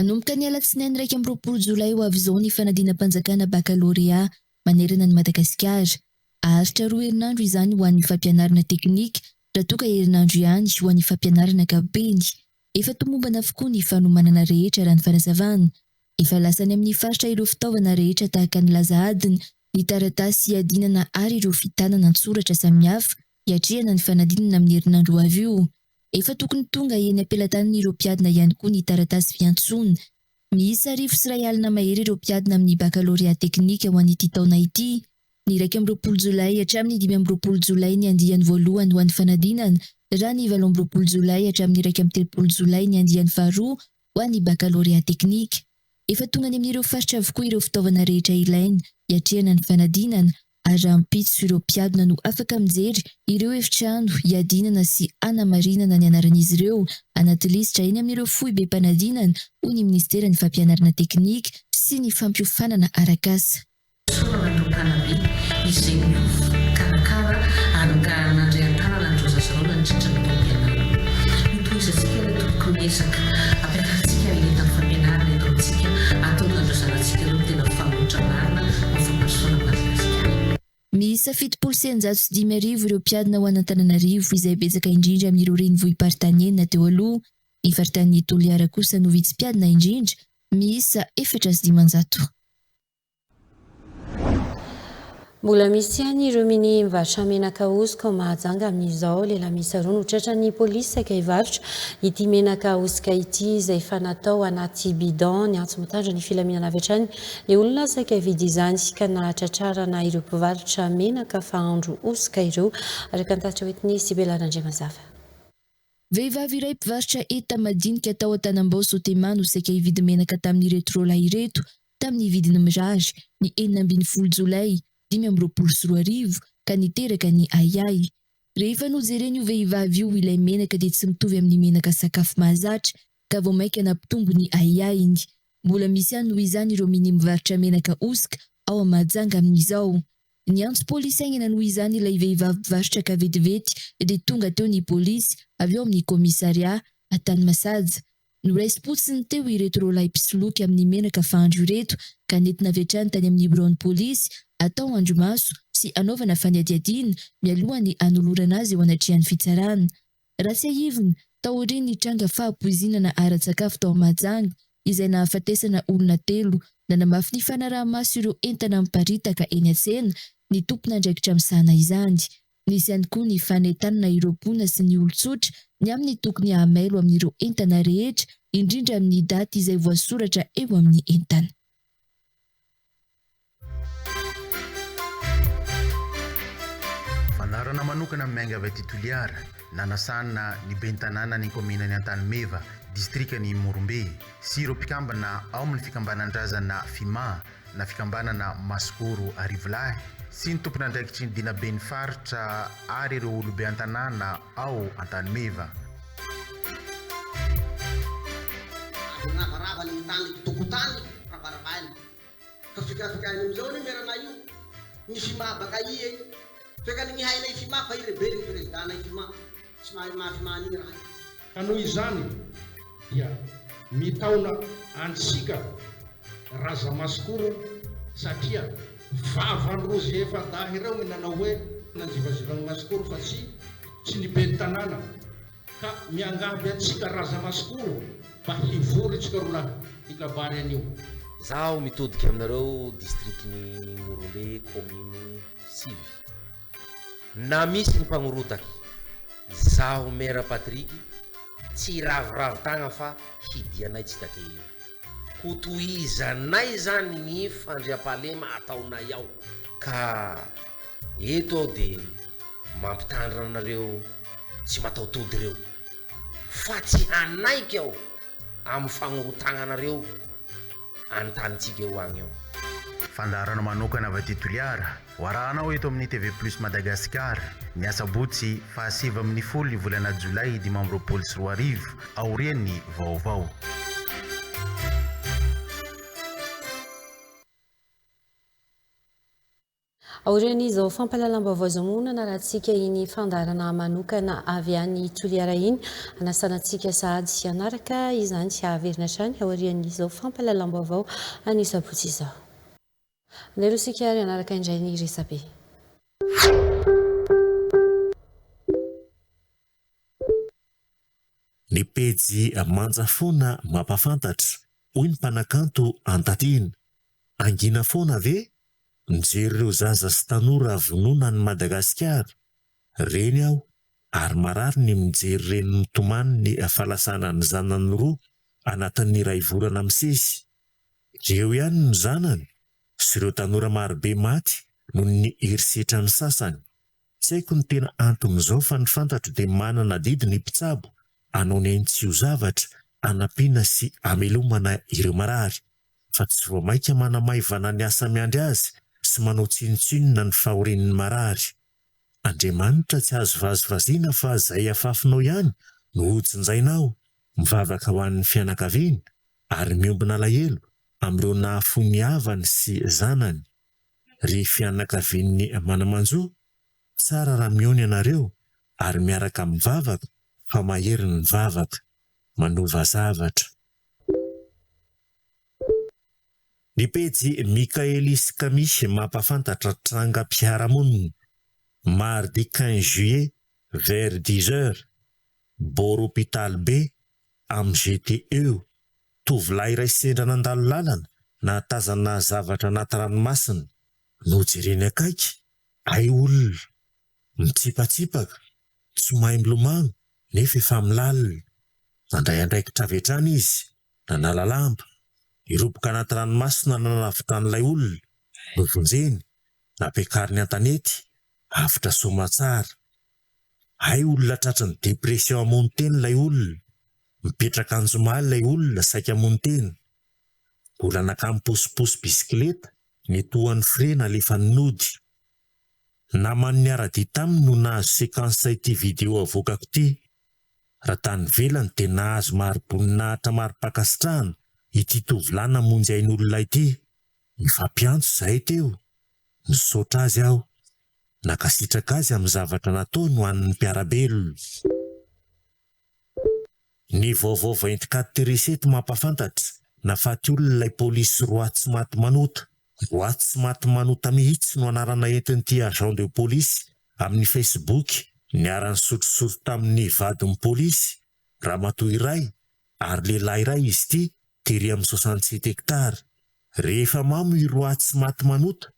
Hanomboka ny alatsinainy 21 jolay ho avy izao ny fanadinam-panjakana bakalorea manerana an'i Madagasikara. Haharitra roa herinandro izany ho an'ny fampianarana teknika raha toa ka herinandro ihany ho an'ny fampianarana ankapobeny. Efa tomombana avokoa ny fanomanana rehetra raha ny fanazavana. Efa lasa any amin'ny faritra ireo fitaovana rehetra tahaka ny laza adina, ny taratasy hiadinana ary ireo fitanana an-tsoratra samihafa hiatrehana ny fanadinana amin'ny herinandro ho avy io. Efa tokony tonga eny am-pelatanan'ireo mpiadina ihany koa ny taratasy fiantsoana. Miisa 1100 mahery ireo mpiadina amin'ny bakalorea teknika ho an'ity taona ity. Ny 21 jolay hatramin'ny 25 jolay ny andiany voalohany ho an'ny fanadinana, raha ny 28 jolay hatramin'ny 31 jolay ny andiany faharoa ho an'ny bakalorea teknika. Efa tonga any amin'ireo faritra avokoa ireo fitaovana rehetra ilaina hiatrehana ny fanadinana ary rahampitso ireo mpiadina no afaka mijery ireo efitrano hiadinana sy hanamarinana ny anaran'izy ireo anaty lisitra eny amin'ireo foibem-panadinana, hoy ny minisiteran'ny fampianarana teknika sy ny fampiofanana arak'asa. Fisaorana ireo mpanabe izay nikarakara ary nandray an-tanana an'ireo zaza ireo nandritra ny taom-pianarana. Hotohizantsika ilay tompoko ny ezaka hampiakarintsika ny lentan'ny fampianarana eto amintsika hahatonga an'ireo zanatsika ireo ho tena mpanohitra marina ho amin'ny fampandrosoana an'i Madagasikara. Miisa 5570 ireo mpiadina ho an'Antananarivo izay betsaka indrindra amin'ireo renivohi-paritany enina teo aloha. Ny faritanin'i Toliara kosa no vitsy mpiadina indrindra, miisa 504. Mbola misy ihany ireo minia mivarotra menaka hosoka ao Mahajanga amin'izao. Lehilahy miisa roa no tratran'ny polisy saika hivarotra ity menaka hosoka ity izay efa natao anaty bidon. Niantso mitandro ny filaminana avy hatrany ny olona saika hividy izany ka nahatratrarana ireo mpivarotra menaka fahandro hosoka ireo, araka ny tatitra hoentin'i Sibela Randriamazava. Vehivavy iray mpivarotra enta-madinika tao Antanambao Sotema no saika hividy menaka tamin'ireto roalahy ireto tamin'ny vidiny mirary, ny 16 jolay 2025, ka niteraka ny ahiahy. Rehefa nojeren'io vehivavy io ilay menaka dia tsy mitovy amin'ny menaka sakafo mahazatra ka vao mainka nampitombo ny ahiahiny. Mbola misy ihany noho izany ireo minia mivarotra menaka hosoka ao Mahajanga amin'izao. Niantso polisy haingana noho izany ilay vehivavy mpivarotra ka vetivety dia tonga teo ny polisy avy ao amin'ny kaomisarià Antanimasaja. Noraisim-potsiny teo ireto roalahy mpisoloky amin'ny menaka fahandro ireto ka nentina avy hatrany tany amin'ny biraon'ny polisy atao andrimaso sy hanaovana fanadihadiana mialohan'ny hanolorana azy eo anatrehan'ny fitsarana. Raha tsiahivina, taorian'ny tranga fahapoizinana ara-tsakafo tao Mahajanga, izay nahafatesana olona telo, nanamafy ny fanaraha-maso ireo entana miparitaka eny an-tsena ny tompon'andraikitra misahana izany. Nisy ihany koa ny fanentanana ireo mponina sy ny olon-tsotra ny amin'ny tokony hahamailo amin'ireo entana rehetra, indrindra amin'ny daty izay voasoratra eo amin'ny entana. Fandaharana manokana miainga avy aty Toliara, nanasana ny ben'ny tanànan'ny kaominan'i Antanimeva, distrikan'i Morombe, sy ireo mpikambana ao amin'ny fikambanan-drazana FIMA na fikambanana Masikoro Arivolahy, sy ny tompon'andraikitry ny dinaben'ny faritra ary ireo olobe an-tanàna ao Antanimeva. Ary ravarava ny tany tokotany ravaravaina. Fa fikafikainy amizao anie miaranay io ny fima baka i e! Fekany gny hainay fima fa i rebely ny président nay fima tsy mahay maha fima anigny raha io. Ka noho izany dia mitaona antsika. Razamasikoro satria vavan-drozy efa-dahy ireo ny nanao hoe nanjivazivagny Masikoro fa tsy tsy ny ben'ny tanàna ka miangavy antsika Razamasikoro mba hivory tsika rolahy hikabary an'io. Zaho mitodika aminareo district-n'i Morombe commune sivy. Na misy ny mpagnorotaky, izaho Maire Patrick tsy hiraviravy tagna fa hidianay tsy take eo. Ho tohizanay zany ny fandriampahalema ataonay ao. Ka eto aho de mampitandrina anareo tsy mataho-tody reo fa tsy hanaiky aho amin'ny fagnorotagnanareo any tanintsika eo agny ao. Fandaharana manokana avy aty Toliara, ho arahanao eto amin'ny TV Plus Madagascar, ny asabotsy faha 19 ny volana jolay 2025, aorian'ny vaovao. Aorian'izao fampahalalam-baovao izao moa no nanarahantsika iny fandaharana manokana avy any Toliara iny. Hanasana antsika sahady hanaraka izany haverina hatrany aorian'izao fampahalalam-baovao anio sabotsy izao. Andeha aloha isika ary hanaraka indray ny resabe. Ny pejy Manja foana mampafantatra, hoy ny mpanakanto Antatiana. Hangina foana ve? Mijery ireo zaza sy tanora vonoina any Madagasikara? Reny aho ary marary ny mijery reny mitomany ny fahalasana ny zanany roa anatin'ny iray volana misesy. Eo ihany ny zanany sy ireo tanora marobe maty noho ny herisetran'ny sasany. Tsy haiko ny tena anton'izao fa ny fantatro dia manana adidy ny mpitsabo hanao ny ainy tsy ho zavatra hanampiana sy hamelomana ireo marary fa tsy vao maika manamaivana ny asa miandry azy sy manao tsinontsinona ny fahorian'ny marary. Andriamanitra tsy azo vazivaziana fa zay afafinao ihany no hojinjainao, mivavaka ho an'ny fianakaviana ary miombona alahelo amin'ireo nahafoy ny havany sy zanany. Ry fianakavian'ny mana-manjo, tsara raha mihaona ianareo ary miaraka mivavaka fa mahery ny vavaka, manova zavatra. Ny pejy Michaelis Kami mampahafantatra trangam-piarahamonina, mardi 15 juillet vers 10 heures, bord hôpital be, amin'ny GTE, Tovolahy iray sendra nandalo lalana, nahatazana zavatra anaty ranomasina. Nojereny akaiky, hay olona. Mitsipatsipaka, tsy mahay milomano nefa efa milalina. Nandray andraikitra avy hatrany izy, nanala lamba. Niroboka anaty ranomasina nanavotra an'ilay olona. Novonjeny, nampiakariny an-tanety, avotra soamatsara. Hay olona tratry ny dépression hamono tena ilay olona. Mipetraka Anjoma ilay olona saika hamono tena. Mbola nakany posiposy bisikileta, netohan'ny frais nalefany nody. Naman'ny niara-dia taminy no nahazo séquence ity vidéo avoakako ity. Raha tany ivelany dia nahazo mari-boninahitra mari-pankasitrahana ity tovolahy namonjy ain'olona ity. Nifampiantso izahay teo. Nisaotra azy aho. Nankasitraka azy amin'ny zavatra nataony ho an'ny mpiara-belona. Ny vaovao 24 heures mampahafantatra, nafaty olona ilay polisy Roi tsy maty manota. Roi tsy maty manota mihitsy no anarana entin'ity agent de police amin'ny Facebook niara-nisotrosotro tamin'ny vadin'ny polisy, ramatoa iray, ary lehilahy iray izy ity tery amin'ny 67 hectares. Rehefa mamo i Roi tsy maty manota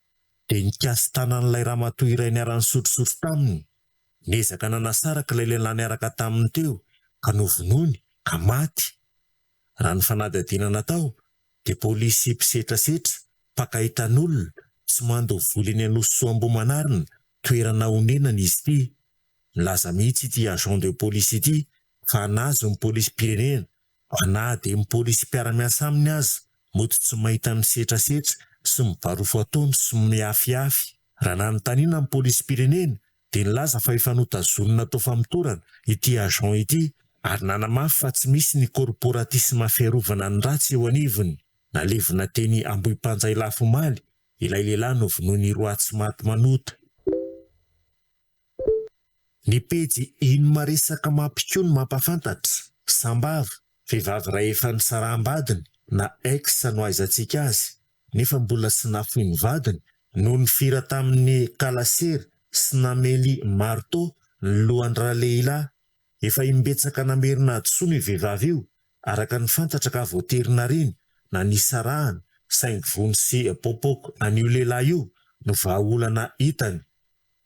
dia nikasi-tanan'ilay ramatoa iray niara-nisotrosotro taminy. Niezaka nanasaraka ilay lehilahy niaraka taminy teo ka novonoiny ka maty. Raha ny fanadihadiana natao dia polisy mpisetrasetra, mpaka hitan'olona, tsy mandoa vola eny Anosisoa Ambohimanarina, toerana onenany izy ity. Nilaza mihitsy ity agent de police ity fa hanazo ny polisim-pirenena Na dia ny polisy mpiara-miasa aminy aza mody tsy mahita misetrasetra sy mibarofo ataony sy miafiafy. Raha nanontaniana ny polisim-pirenena dia nilaza fa efa notazonina atao famotorana ity agent ity ary nanamafy fa tsy misy ny corporatisme fiarovana ny ratsy eo anivony. Nalevina teny Ambohipanja Ilafy omaly ilay lehilahy novonoin'i Roa tsy maty manota. Ny pejy Ino Maresaka Mampikoa no mampahafantatra, Sambava, vehivavy iray efa nisaraham-badiny na ex no ahaizantsika azy. nefa mbola tsy nafoy ny vadiny no nifira tamin'ny kalasery sy namely marteau ny lohan-dralehilahy. Efa imbetsaka namerina hadisoana io vehivavy io, araka ny fantatra ka voatery nariana na nisarahana saingy vono sy popoka an'io lehilahy io no vahaolana hitany.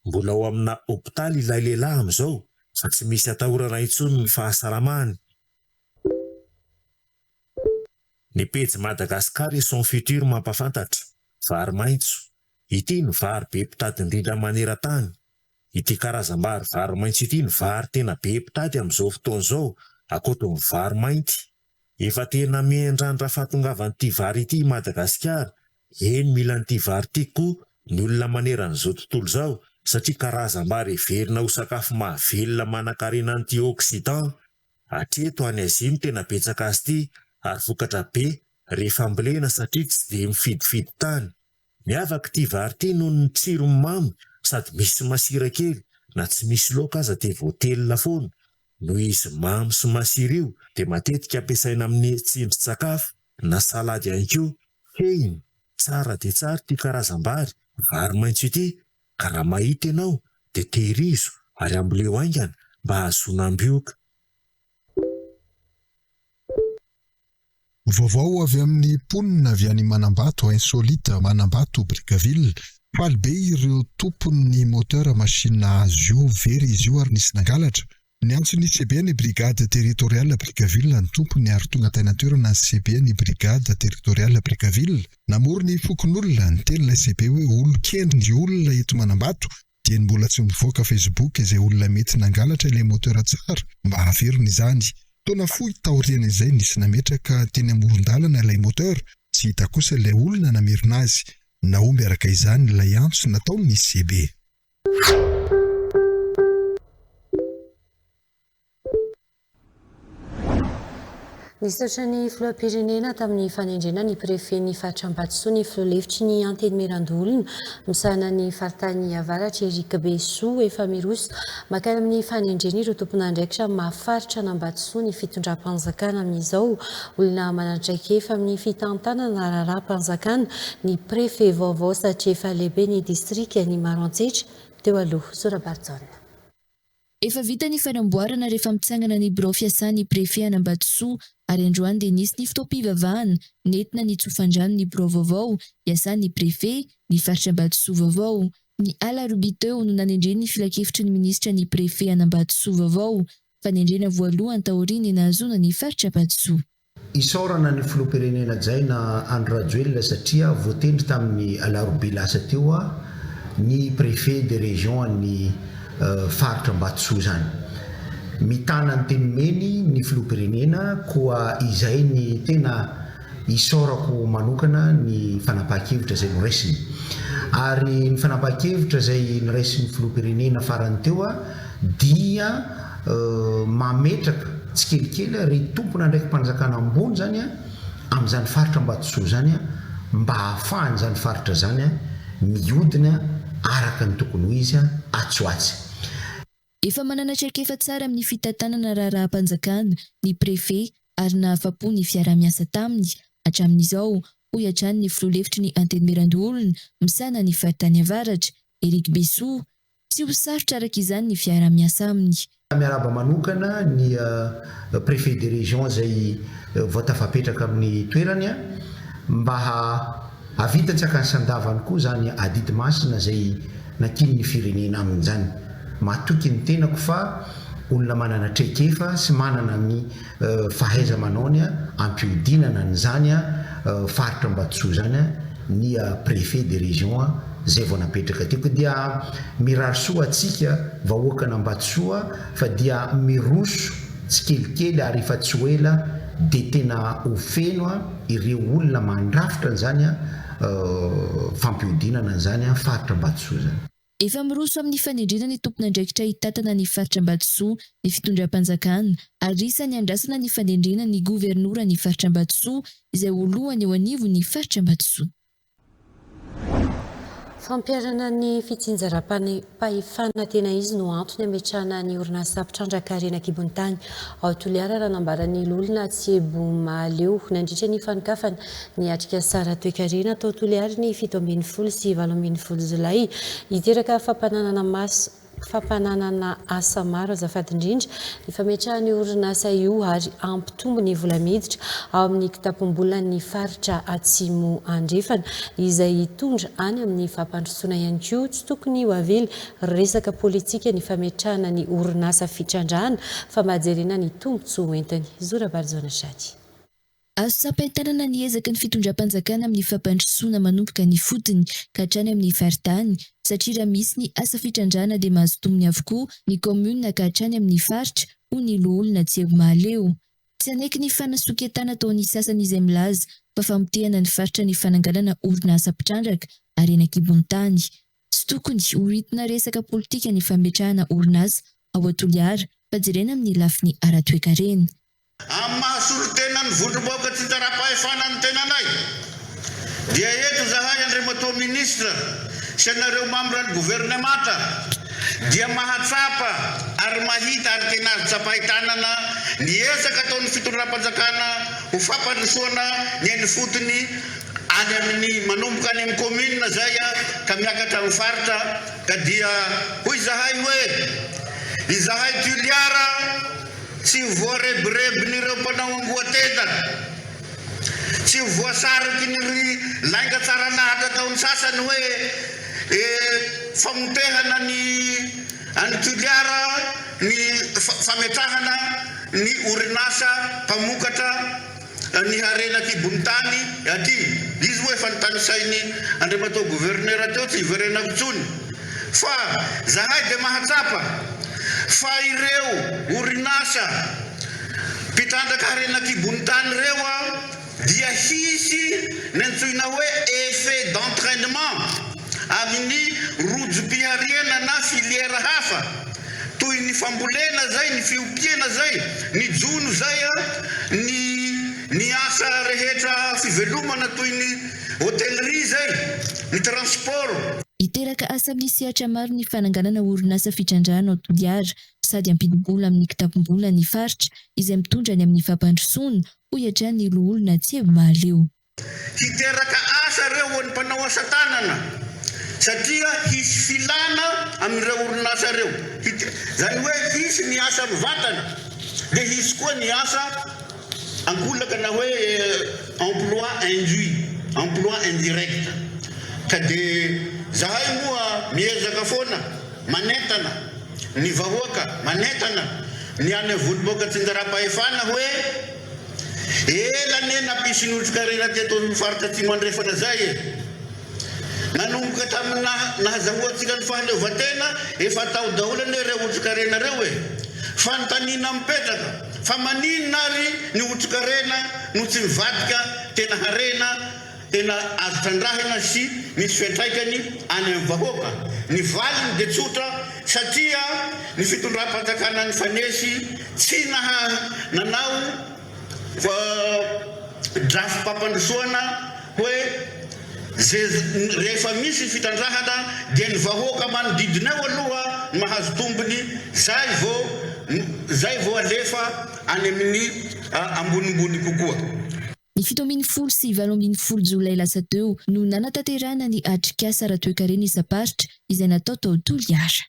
Mbola ao amina hopitaly ilay lehilahy amin'izao fa tsy misy atahorana intsony ny fahasalamany. Ny pejy Madagascar et son futur mampafantatra, vary maitso, ity no vary be mpitady indrindra maneran-tany. Ity karazam-bary vary maitso ity no vary tena be mpitady amin'izao fotoana izao, ankoatry ny vary mainty. Efa tena miandrandra fahatongavan'ity vary ity i Madagasikara, eny mila an'ity vary ity koa ny olona maneran'izao tontolo izao satria karazam-bary heverina ho sakafo mahavelona manankarena antioxydants. Hatreto any Azia no tena betsaka azy ity ary vokatra be rehefa ambolena satria tsy dia mifidifidy tany. Miavaka ity vary ity noho ny tsirony mamy sady misy masira kely, na tsy misy laoka aza dia voatelina foana. Noho izy mamy sy masira io dia matetika ampiasaina amin'ny tsindrin-tsakafo na salady ihany koa. Fehiny, tsara dia tsara ity karazam-bary, vary maitso ity, ka raha mahita ianao dia tehirizo ary amboleo haingana mba hahazoana ambioka. Vaovao avy amin'ny mponina avy any Manambato, Insolite, Manambato, Brickaville. Faly be ireo tompon'ny moteur machine azy io, very izy io ary nisy nangalatra. Niantso ny CB ny Brigade Territoriale Brickaville ny tompony ary tonga tany an-toerana ny CB ny Brigade Territoriale Brickaville. Namory ny fokonolona, niteny ilay CB hoe olon-kendry ny olona eto Manambato, dieny mbola tsy mivoaka Facebook izay olona mety nangalatra ilay moteur tsara mba haverina izany. Taona fohy taorian'izay nisy nametraka teny amoron-dalana ilay moteur, tsy hita kosa ilay olona namerina azy. Nahomby araka izany ilay antso nataon'ny CB. Nisaotra ny Filoham-pirenena tamin'ny fanendrena ny Prefet-n'ny faritra Ambatosoa ny Filoha lefitry ny Antenimierandoholona misahana ny faritany Avaratra Eric Besoa. Efa miroso mankany amin'ny fanendrena ireo tompon'andraikitra amin'ny maha faritra an'Ambatosoa ny fitondram-panjakana amin'izao. Olona manan-traikefa amin'ny fitantanana raharaham-panjakana ny Préfet vaovao satria efa lehiben'ny distrikan'i Maroantsetra teo aloha. Sora-Barijaona. Efa vita ny fanamboarana rehefa mitsangana ny birao fiasan'ny Préfet an'Ambatosoa ary androany dia nisy ny fotoam-pivavahana nentina nitsofan-drano ny birao vaovao hiasan'ny Préfet ny faritra Ambatosoa vaovao. Ny alarobia teo no nanendren'ny filankevitry ny minisitra ny Préfet an'Ambatosoa vaovao. Fanendrena voalohany taorian'ny nahazoana ny faritra Ambatosoa. Isaorana ny Filoham-pirenena hajaina Andry Rajoelina satria voatendry tamin'ny alarobia lasa teo ny Préfet de région an'ny faritra Ambatosoa izany. Mitana ny teny nomeny ny Filoham-pirenena koa izay ny tena isaorako manokana ny fanapahan-kevitra izay noraisiny. Ary ny fanapahan-kevitra izay noraisin'ny Filoham-pirenena farany teo dia mametraka tsikelikely ry tompon'andraiki-panjakana ambony izany amin'izany faritra Ambatosoa izany mba hahafahan'izany faritra izany mihodina araka ny tokony ho izy atsy ho atsy. Efa manana traikefa tsara amin'ny fitantanana raharaham-panjakana ny Préfet ary nahafa-po ny fiaraha-miasa taminy hatramin'izao, hoy hatrany ny filoha lefitry ny Antenimierandoholona misahana ny faritany Avaratra, Eric Besoa. Tsy ho sarotra araka izany ny fiaraha-miasa aminy. Miarahaba manokana ny Préfet de région izay vao tafapetraka amin'ny toerany mba hahavita tsy hakany sandavany koa izany adidy masina izay nankinin'ny firenena aminy izany. Matoky ny tenako fa olona manana traikefa sy manana ny fahaiza-manaony ampihodinana an'izany faritra Ambatosoa izany ny Préfet de région izay vao napetraka teo. Koa dia mirary soa antsika vahoakan'Ambatosoa fa dia miroso tsikelikely ary efa tsy ho ela dia tena ho feno ireo olona mandrafitra an'izany fampihodinana an'izany faritra Ambatosoa izany. Efa miroso amin'ny fanendrena ny tompon'andraikitra hitantana ny faritra Ambatosoa ny fitondram-panjakana ary isan'ny andrasana ny fanendrena ny governoran'ny faritra Ambatosoa izay ho lohany eo anivon'ny faritra Ambatosoa. Fampiharana ny fitsinjaram-pahefana tena izy no antony ametrahana ny orinasa mpitrandraka harena an-kibon'ny tany ao Toliara raha nambaran'ny Loholona Tsiebo Mahaleo nandritra ny fanokafana ny atrikasa ara-toekarena tao Toliara ny 17 sy 18 jolay. Hiteraka fampananana maso fampananana asa maro azafady indrindra ny fametrahana io orinasa io ary hampitombo ny vola miditra ao amin'ny kitapom-bolan'ny faritra Atsimo Andrefana izay hitondra any amin'ny fampandrosoana ihany koa. Tsy tokony ho avily resaka politika ny fametrahana ny orinasa fitrandrahana fa mba jerena ny tombontsoa hoentiny. Zo Rabarijaona Shady. Azo tsapain-tanana ny ezaky ny fitondram-panjakana amin'ny fampandrosoana manomboka any ifotony ka hatrany amin'ny faritany satria raha misy ny asa fitrandrahana dia mahazo tombony avokoa ny kaominina ka hatrany amin'ny faritra, hoy ny loholona Tsiebo Mahaleo. Tsy hanaiky ny fanasoketana ataon'ny sasany izay milaza fa famotehana ny faritra ny fananganana orinasa mpitrandraka harena an-kibon'ny tany. Tsy tokony ho entina resaka politika ny fametrahana orinasa ao Toliara fa jerena amin'ny lafiny ara-toekarena. Amin'ny maha solontenan'ny vondrom-bahoaka tsinjaram-pahefana ny tenanay, dia eto izahay Andriamatoa Minisitra sy anareo mambran'ny governemanta dia mahatsapa ary mahita ary tena azo tsapain-tanana ny ezaka ataon'ny fitondram-panjakana ho fampandrosoana ny eny ifotony any amin'ny manomboka any amin'ny commune izay ka miakatra amin'ny faritra ka dia hoy izahay hoe izahay Toliara Tsy ho voarebirebin'ireo mpanao angoa-tenda, tsy ho voasariky ny ry lainga tsara lahatra ataon'ny sasany hoe famotehana ny an'i Toliara ny fametrahana ny orinasa mpamokatra ny harena an-kibon'ny tany aty. Izy moa efa notanisain'i Andriamatoa Gouverneur teo, tsy hiverenako intsony. Fa zahay dia mahatsapa fa ireo orinasa mpitrandraka harena an-kibon'ny tany ireo dia hisy ny antsoina hoe effet d'entrainement amin'ny rojom-pihariana na filière hafa toy ny fambolena zay, ny fiompiana zay, ny jono zay, ny ny asa rehetra fivelomana toy ny hôtellerie zay, ny transport. Hiteraka asa amin'ny sehatra maro ny fananganana orinasa fitrandrahana ao Toliara sady hampidi-bola amin'ny kitapom-bola ny faritra izay mitondra any amin'ny fampandrosoana, hoy hatrany ny loholona Tsiebo Mahaleo. Hiteraka asa ireo ho an'ny mpanao asa tanana satria hisy filana amin'ireo orinasa ireo. Izany hoe hisy ny asa mivantana dia hisy koa ny asa ankolaka na hoe emploi induit, emploi indirect. Ka dia zahay moa miezaka foana manentana ny vahoaka, manentana ny any Vondrom-bahoaka Tsinjaram-pahefana hoe, Ela anie nampisy ny otrikarena teto amin'ny faritra Atsimo Andrefana zay e! Nanomboka tamin'ny nahazahoantsika ny fahaleovantena efa tao daholo anie ireo otrikarena ireo e! Fanontaniana mipetraka, fa maninona ary ny otrikarena no tsy mivadika tena harena tena azo trandrahina sy misy fiantraikany any amin'ny vahoaka? Ny valiny dia tsotra, satria ny fitondram-panjakana nifanesy tsy naha nanao drafi-pampandrosoana hoe ze rehefa misy fitrandrahana dia ny vahoaka manodidina eo aloha no mahazo tombony zay vao zay vao alefa any amin'ny ambonimbony kokoa. Ny 17 sy 18 jolay lasa teo no nanatanterahana ny atrikasa ara-toekarena isam-paritra izay natao tao Toliara.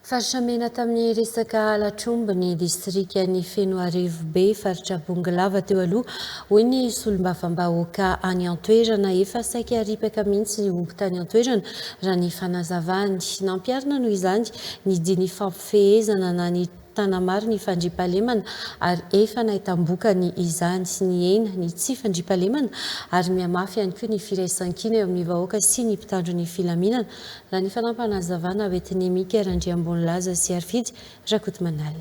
Faritra mena tamin'ny resaka halatr'omby ny distrikan'i Fenoarivobe, faritra Bongolava teo aloha, hoy ny solombavambahoaka any an-toerana. Efa saika ripaka mihitsy ny omby tany an-toerana, raha ny fanazavany. Nampiharina noho izany ny diny ifampifehezana na ny Tanamaro ny fandriampahalemana ary efa nahitam-bokany izany. Nihena ny tsy fandriampahalemana ary mihamafy ihany koa ny firaisankina eo amin'ny vahoaka sy ny mpitandro ny filaminana, raha ny fanampinazavana hoentin'i Mika Randriambonilaza sy Harifidy Rakotomanalina.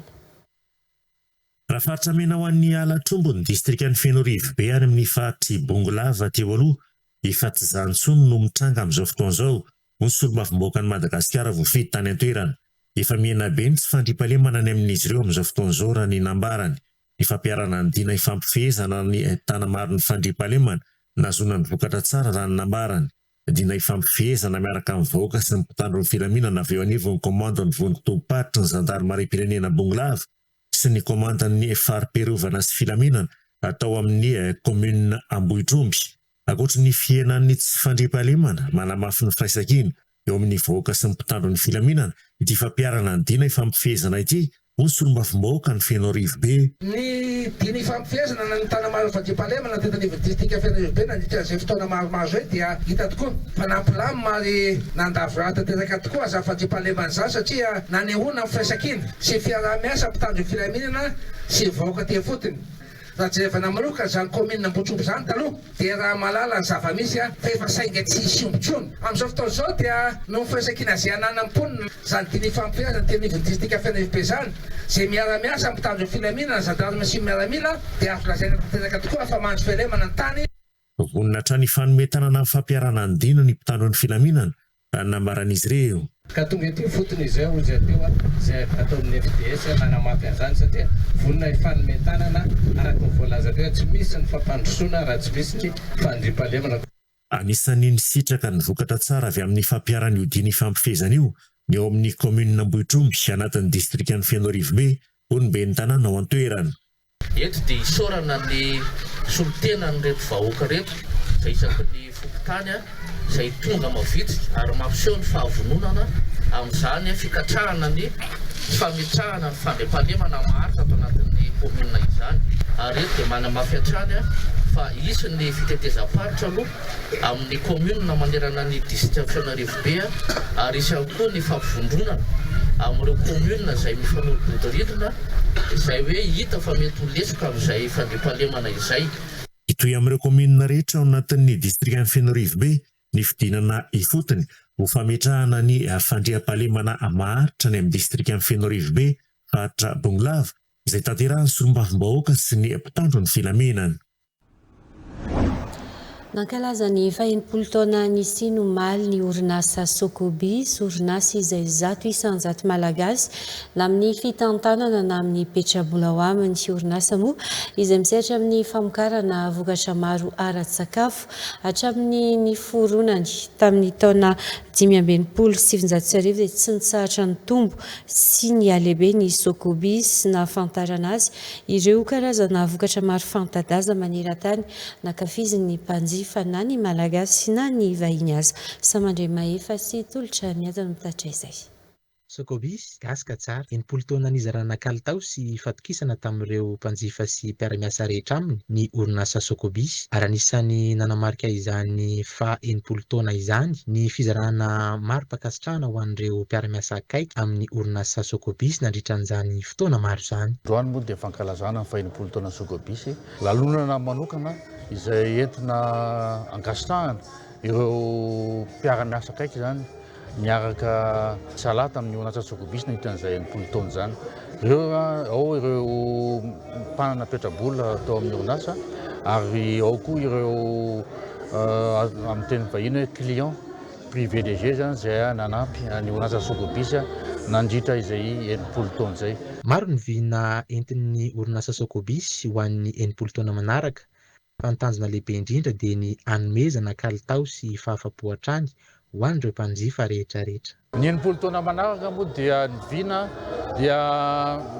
Raha faritra mena ho an'ny halatr'omby ny distrikan'i Fenoarivobe any amin'ny faritr'i Bongolava teo aloha, efa tsy izany intsony no mitranga amin'izao fotoana izao, hoy ny solombavambahoakan'i Madagasikara voafidy tany an-toerana. Efa mihena be ny tsy fandriampahalemana any amin'izy ireo amin'izao fotoana izao raha ny nambarany. Ny fampiharana ny dina ifampifehezana ny Tanamaron'ny fandriampahalemana Nahazoana ny vokatra tsara raha ny nambarany. Dina ifampifehezana miaraka amin'ny vahoaka sy ny mpitandro ny filaminana avy eo anivon'ny Komandon'ny Vondron-tobim-paritry ny Zandarimariam-pirenena Bongolava sy ny Komandan'ny Fari-piarovana sy Filaminana tao amin'ny Kaominina Ambohitromby. Ankoatry ny fihenan'ny tsy fandriampahalemana, manamafy ny firaisankina eo amin'ny vahoaka sy ny mpitandro ny filaminana ity fampiharana ny dina ifampifehezana ity, hoy ny solombavambahoaka ny Fenoarivobe. Ny dina ifampifehezana na ny tanamaro fandriampahalemana teto anivon'ny distrika Fenoarivobe nandritra izay fotoana maromaro izay dia hita tokoa fa nampilamina ary nandavorary tanteraka tokoa izany fandriampahalemana izany satria nanehoana ny firaisankina sy fiaraha-miasa mpitandro ny filaminana sy vahoaka aty ifotony. Raha jerevana manokana izany kaominina Ambohitromby izany taloha dia raha mahalala ny zava-misy fa efa sainga tsy hisy omby intsony. Amin'izao fotoana izao dia noho ny firaisankina izay ananan'ny mponina izany dina ifampifehezana teny anivon'ny distrika Fenerive izany izay miara-miasa amin'ny mpitandro ny filaminana, zandarima sy ny miaramila dia azo lazaina tanteraka tokoa fa mandry fialemana ny tany. Vonona hatrany hifanome tanana amin'ny fampiharana ny dina ny mpitandro ny filaminana, raha ny nambaran'izy ireo. Ka tonga ety ifotony izay hoy izay teo izay avy ato amin'ny FDS nanamafy an'izany satria vonona hifanome tanana araka ny voalaza teo tsy misy ny fampandrosoana raha tsy misy ny fandriampahalemana. Anisan'ny nisitraka ny vokatra tsara avy amin'ny fampiharana io dina ifampifehezana io ny ao amin'ny kaominina Ambohitromby anatin'ny distrikan'i Fenoarivobe, hoy ny ben'ny tanàna ao an-toerana. Eto dia isaorana ny solontenan'ireto vahoaka ireto izay isaky ny fokontany izay tonga mavitrika ary mampiseho ny fahavononana amin'izany fikatrahana ny fametrahana ny fandriampahalemana maharitra ato anatin'ny kaominina izany ary eto dia manamafy hatrany fa hisy ny fitetezam-paritra aloha amin'ny kaominina manerana ny disitrikan'i Fenoarivobe ary hisy ihany koa ny fampivondronana amin'ireo kaominina izay mifanolo-bodirindrina izay hoe hita fa mety ho lesoka amin'izay fandriampahalemana izay. Hitohy amin'ireo kaominina rehetra ao anatin'ny distrikan'i Fenoarivobe ny fidinana ifotony ho fametrahana ny fandriampahalemana maharitra any amin'ny distrikan'i Fenoarivobe, faritra Bongolava, izay tanterahin'ny solombavambahoaka sy ny mpitandro ny filaminana. Nankalaza ny faha-60 taona nisiany omaly ny orinasa Socobis, orinasa izay 100% Malagasy na amin'ny fitantanana na amin'ny petrabola ao aminy. Orinasa moa izay misehatra amin'ny famokarana vokatra maro ara-tsakafo hatramin'ny niforonany tamin'ny taona 1965 dia tsy nitsahatra nitombo sy nihalehibe ny Socobis nahafantarana azy Ireo karazana vokatra maro fanta-daza maneran-tany nankafizin'ny mpanjifa na ny Malagasy na ny vahiny aza. Samandriamahefa sy Tolotra Miadana mitatitra izay. Socobis, gasy ka tsara. 60 taona nizarana kalitao sy fatokisana tamin'ireo mpanjifa sy mpiara-miasa rehetra aminy ny orinasa Socobis ary anisan'ny nanamarika izany faha 60 taona izany ny fizarana mari-pankasitrahana ho an'ireo mpiara-miasa akaiky amin'ny orinasa Socobis nandritra an'izany fotoana maro izany. Androany moa dia fankalazana ny faha-60 taonan'ny Socobis, lanonana manokana izay entina ankasitrahana ireo mpiara-miasa akaiky izany niaraka nisalahy tamin'ny orinasa Socobis nandritra an'izay 60 taona izany. Ireo ao ireo mpanana petra-bola tao amin'ny orinasa ary ao koa ireo amin'ny teny vahiny hoe client. Privilégié izany izay nanampy ny orinasa Socobis nandritra izay 60 taona izay. Maro ny vina entin'ny orinasa Socobis ho an'ny 60 taona manaraka, fa ny tanjona lehibe indrindra dia ny hanomezana kalitao sy fahafapo hatrany ho an'ireo mpanjifa rehetra rehetra. Ny 60 taona manaraka moa dia ny vina dia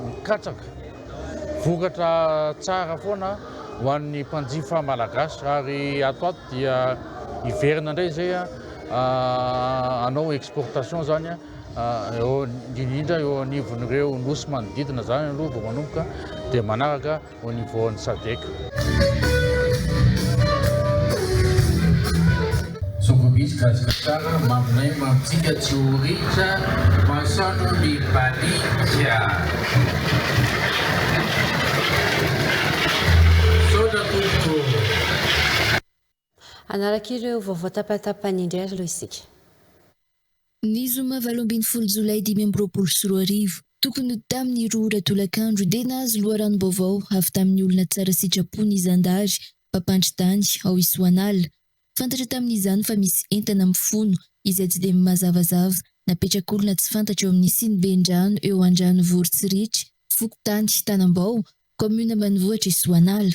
mikatsaka vokatra tsara foana ho an'ny mpanjifa malagasy ary ato ato dia hiverina indray izay hanao exportation izany eo indrindra eo anivon'ireo nosy manodidina izany aloha vao manomboka dia manaraka au niveau an'ny Sadec. Sokobis Gasikara maminay mamintsika tsy ho ritra masoandro mibaliaka. Misaotra tompoko. Hanaraka ireo vaovao tapatapany indray ary aloha isika. Ny zoma 18 jolay 2025, tokony ho tamin'ny roa ora tolakandro dia nahazo loharanom-baovao avy tamin'ny olona tsara sitrapo ny zandary mpampandry tany ao Isoanala. Fantatra tamin'izany fa misy entana mifono izay tsy dia mazavazava napetrak'olona tsy fantatra eo amin'ny siniben-drano eo Andranovory Tsiritsy, fokontany Tanambao, kaominina ambanivohitr'i Soanala.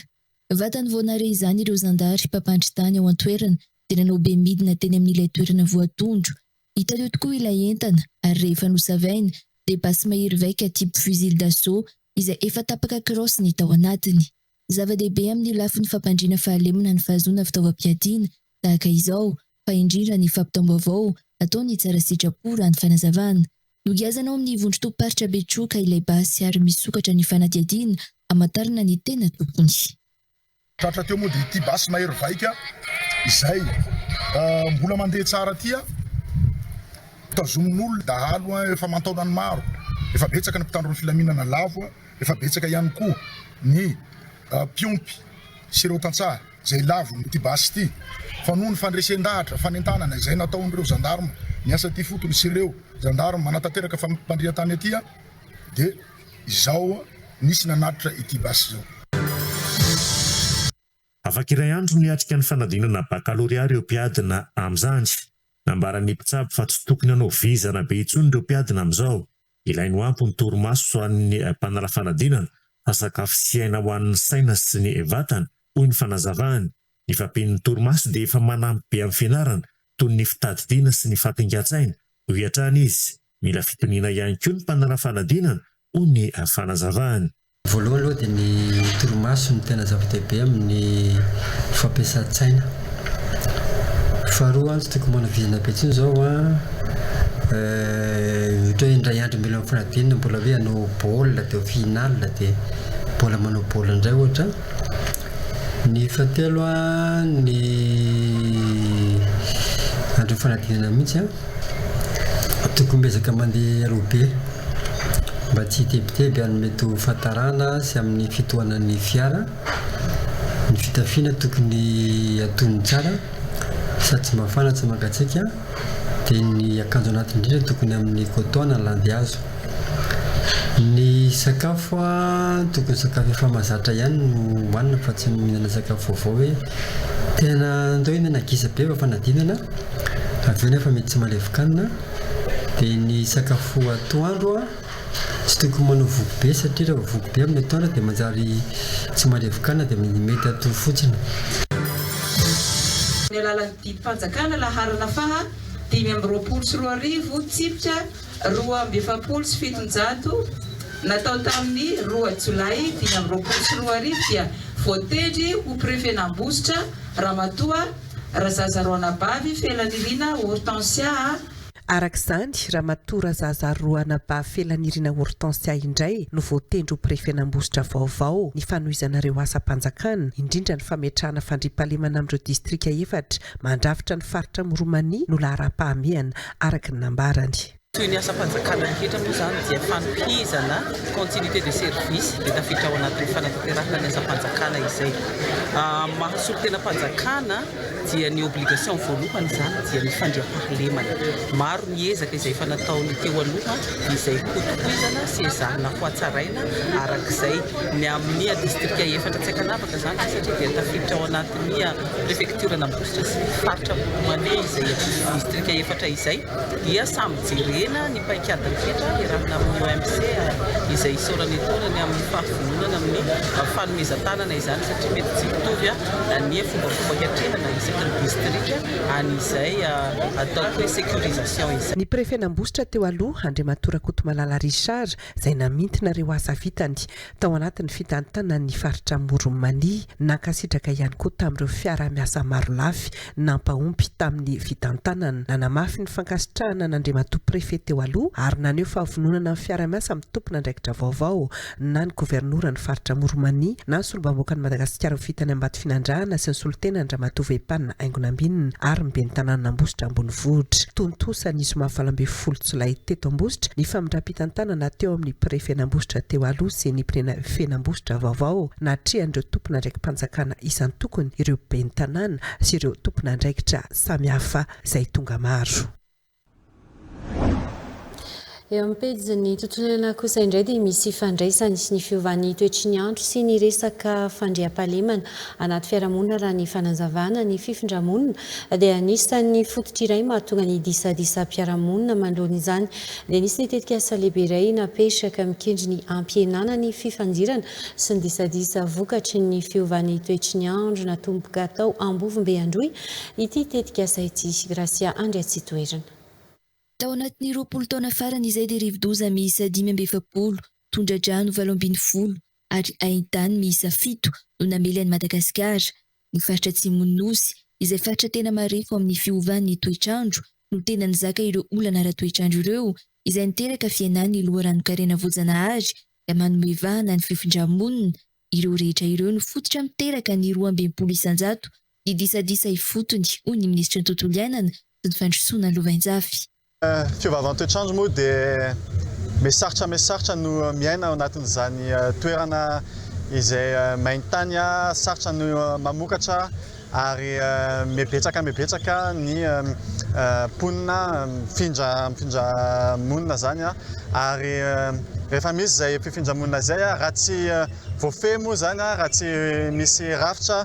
Vatany vao nahare izany ireo zandary mpampandry tany ao an-toerana dia nanao be midina teny amin'ilay toerana voatondro. Hita teo tokoa ilay entana ary rehefa nosavaina dia basy mahery vaika type fusil d'assaut izay efa tapaka crosse ny tao anatiny. Zava-dehibe amin'ny lafiny fampandriana fahalemana ny fahazoana fitaovam-piadiana tahaka izao fa indrindra ny fampitam-baovao ataon'ny tsara sitrapo raha ny fanazavana. Nogiazana ao amin'ny vondron-tobim-paritra Betroka ilay basy ary misokatra ny fanadihadiana hamantarana ny tena tompony. Tratra teo moa dia ity basy mahery vaika izay mbola mandeha tsara ity tazomin'olona dahalo efa aman-taonany maro, efa betsaka ny mpitandro ny filaminana lavo, efa betsaka ihany koa ny mpiompy sy ireo tantsaha izay lavo ity basy ity fa noho ny fandresen-dahatra, fanentanana izay nataon'ireo zandarma niasa aty ifotony sy ireo zandarma manatanteraka fampandrian-tany aty dia izao nisy nanatitra ity basy izao. Afaka iray andro niatrika ny fanadinana bakalorea ireo mpiadina amin'izany. Nambaran'ny mpitsabo fa tsy tokony hanao vizana be intsony ireo mpiadina amin'izao. Ilainy ho ampy ny torimaso ho an'ny mpanala fanadinana fa sakafo sy aina ho an'ny saina sy ny vatana, hoy ny fanazavany. Ny fahampian'ny torimaso dia efa manampy be amin'ny fianarana, toy ny fitadidiana sy ny fampingan-tsaina, hoy hatrany izy. Mila fitoniana ihany koa ny mpanala fanadinana, hoy ny fanazavany. Voalohany aloha dia ny torimaso no tena zava-dehibe amin'ny fampiasan-tsaina. Faharoa, tsy tokony manao vizana be intsony izao an, ohatra hoe indray andro mila mifanadino mbola hoe hanao baolina dia au final dia mbola manao baolina indray ohatra. Ny fahatelo an, ny andron'ny fanadinana mihitsy an. Tokony miezaka mandeha aloha be mba tsy hitebiteby amin'ny mety ho fahatarana sy amin'ny fitohanan'ny fiara. Ny fitafiana tokony antonony tsara sady tsy mafana tsy mangatsiaka dia ny akanjo anatiny indrindra tokony amin'ny coton na landihazo. Ny sakafo tokony sakafo efa mahazatra ihany no hohanina fa tsy mihinana sakafo vaovao hoe tena andao hihinana gisa be fa fanadinana. Avy eo nefa mety tsy malevin-kanina dia ny sakafo atoandro tsy tokony manao voky be satria raha vao voky be amin'ny atoandro dia manjary tsy malevin-kanina dia mety hatory fotsiny. Amin'ny alalan'ny didim-panjakana laharana faha 2025 tsipika 742 natao tamin'ny roa jolay 2025 dia voatendry ho prefen'Ambositra Ramatoa Razazaroanabavy Felanirina Hortensia a. Araka izany, Ramatoa Razazaroanabavy Felanirina Hortensia indray no voatendry ho prefen'Ambositra vaovao ny fanohizana ireo asam-panjakana, indrindra ny fametrahana fandriampahalemana amin'ireo distrika efatra mandrafitra ny faritra Moromania no laharam-pahamehana, araka ny nambarany. Toy ny asam-panjakana rehetra moa izany dia fanohizana, continuité de service, dia tafiditra ao anatin'ny fanatanterahana ny asam-panjakana izay. Amin'ny maha solontenam-panjakana dia ny obligation voalohany izany dia ny fandriampahalemana. Maro ny ezaka izay efa nataon'ny teo aloha izay hotohizana sy ezahina hohatsaraina arak'izay. Ny amin'ny distrika efatra tsy ankanavaka izany satria dia tafiditra ao anatin'ny prefektioran'Ambositra sy ny faritra Amoron'i Mania izay distrika efatra izay. dia samy jerena ny paikady rehetra iarahana amin'ny OMC izay isaorana etoana ny amin'ny fahavononana amin'ny fanomezan-tanana izany satria mety tsy hitovy ny fombafomba hiatrehana isaky ny distrika an'izay ataoko hoe sécurisation izay. Ny Prefen'Ambositra teo aloha, Andriamatoa Rakotomalala Richard, izay namintina ireo asa vitany tao anatin'ny fitantanany ny faritra Amoron'i Mania. Nankasitraka ihany koa tamin'ireo fiaraha-miasa marolafy nampahomby tamin'ny fitantanana. Nanamafy ny fankasitrahana an'Andriamatoa Préfet teo aloha ary naneho fahavononana amin'ny fiaraha-miasa amin'ny tompon'andraikitra vaovao na ny Governoran'ny faritra Amoron'i Mania na ny Solombavambahoakan'i Madagasikara ho vita any Ambatofinandrahana sy ny solontenany Ramatoa Vepana Haingonambinina ary ny Ben'ny tanànan'Ambositra Ambonivohitra. Tontosa ny zoma 18 jolay teto Ambositra ny famindram-pitantanana teo amin'ny Prefen'Ambositra teo aloha sy ny Prefen'Ambositra vaovao natrehan'ireo tompon'andraiki-panjakana isan-tokony, ireo Ben'ny tanàna sy ireo tompon'andraikitra samihafa izay tonga maro. Eo amin'ny pejin'ny tontolo iainana kosa indray dia misy ifandraisany ny fiovan'ny toetry ny andro sy ny resaka fandriampahalemana anaty fiarahamonina raha ny fanazavana ny fifindramonina dia anisan'ny fototra iray mahatonga ny disadisam-piarahamonina manoloana izany dia nisy ny tetikasa lehibe iray napetraka mikendry ny hampihenana ny fifandirana sy ny disadisa vokatry ny fiovan'ny toetry ny andro natomboka tao Ambovombe Androy ity tetikasa ity. Gracia Andriatsitoherina. Tao anatin'ny 20 taona farany izay dia rivodoza miisa 45, tondra-drano 18 ary haintany miisa fito no namely an'i Madagasikara. Ny faritra atsimon'ny Nosy, izay faritra tena marefo amin'ny fiovan'ny toetr'andro, no tena nizaka ireo olana ara-toetr'andro ireo, izay niteraka fihenan'ny loharanon-karena voajanahary ka manome vahana ny fifindra-monina. Ireo rehetra ireo no fototra miteraka ny 62% ny disadisa ifotony, hoy ny minisitry ny Tontolo iainana sy ny fandrosoana lovainjafy. Fiovaovan'ny toetr'andro moa dia miha-sarotra miha-sarotra no miaina ao anatin'izany toerana izay main-tany, sarotra ny mamokatra ary miha-betsaka miha-betsaka ny mponina mifindra mifindra monina izany ary rehefa misy izay fifindra-monina izay raha tsy voafehy moa izany raha tsy misy rafitra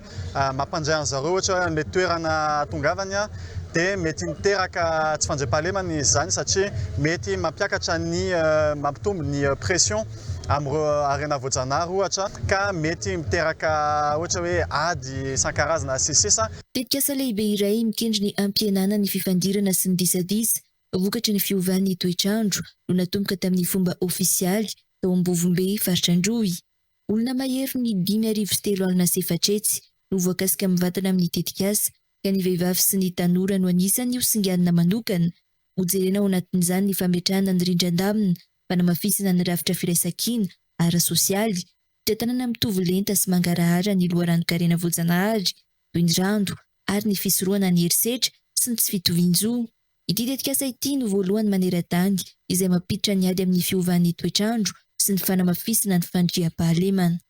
mampandray an zareo ohatra hoe an'ilay toerana ahatongavany dia mety miteraka tsy fandriampahalemana izany satria mety mampiakatra ny mampitombo ny pression amin'ireo harena voajanahary ohatra ka mety miteraka ohatra hoe ady isan-karazana sy ny sisa. Tetikasa lehibe iray mikendry ny hampihenana ny fifandirana sy ny disadisa vokatry ny fiovan'ny toetr'andro no natomboka tamin'ny fomba ofisialy tao Ambovombe, faritra Androy. Olona maherin'ny 3400 no voakasika mivantana amin'ny tetikasa ka ny vehivavy sy ny tanora no anisan'ny ho singanina manokana. Hojerena ao anatin'izany ny fametrahana ny rindran-damina, fanamafisana ny rafitra firaisankina ara-sosialy, fitantanana mitovy lenta sy mangarahara ny loharanon-karena voajanahary toy ny rano ary ny fisorohana ny herisetra sy ny tsy fitovian-jo. Ity tetikasa ity no voalohany maneran-tany izay mampiditra ny ady amin'ny fiovan'ny toetr'andro sy ny fanamafisana ny fandriampahalemana.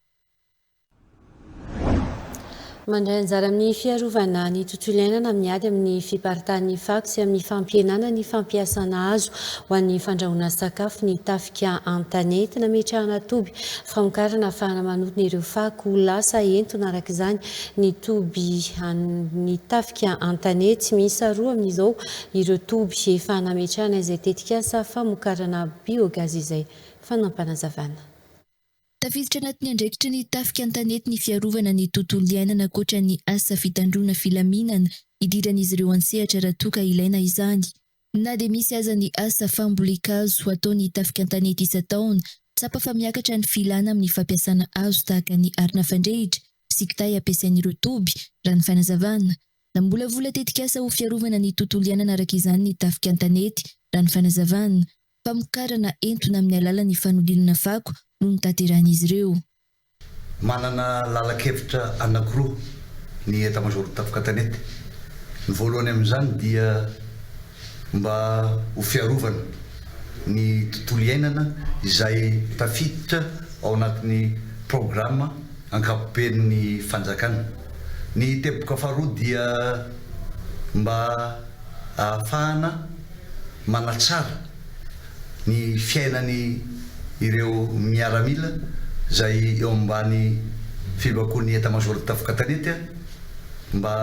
Mandray anjara amin'ny fiarovana ny tontolo iainana amin'ny ady amin'ny fiparitahan'ny fako sy amin'ny fampihenana ny fampiasana hazo ho an'ny fandrahoana sakafo ny tafika an-tanety. Nametrahana toby famokarana ahafahana manodina ireo fako ho lasa entona araka izany ny toby an'ny tafika an-tanety. Miisa roa amin'izao ireo toby efa nametrahana izay tetikasa famokarana biogaz izay. Fanaampanazavana. Tafiditra anatin'ny andraikitry ny tafika an-tanety ny fiarovana ny tontolo iainana ankoatra ny asa fitandroana filaminana idiran'izy ireo an-tsehatra raha toa ka ilaina izany. Na dia misy aza ny asa fambolen-kazo ataon'ny tafika an-tanety isan-taona, tsapa fa miakatra ny filana amin'ny fampiasana hazo tahaka ny arina fandrehitra sy kitay ampiasain'ireo toby, raha ny fanazavana. Namolavola tetikasa ho fiarovana ny tontolo iainana araka izany ny tafika an-tanety, raha ny fanazavana. Famokarana entona amin'ny alalan'ny fanodinana fako no notanterahin'izy ireo. Manana lalan-kevitra anankiroa ny Etat-Major Tafika Tanety. Ny voalohany amin'izany dia mba ho fiarovana ny tontolo iainana izay tafiditra ao anatin'ny programa ankapoben'ny fanjakana. Ny teboka faharoa dia mba ahafahana manatsara ny fiainany ireo miaramila izay eo ambany fibakoan'ny Etat Major Tafika Tanety mba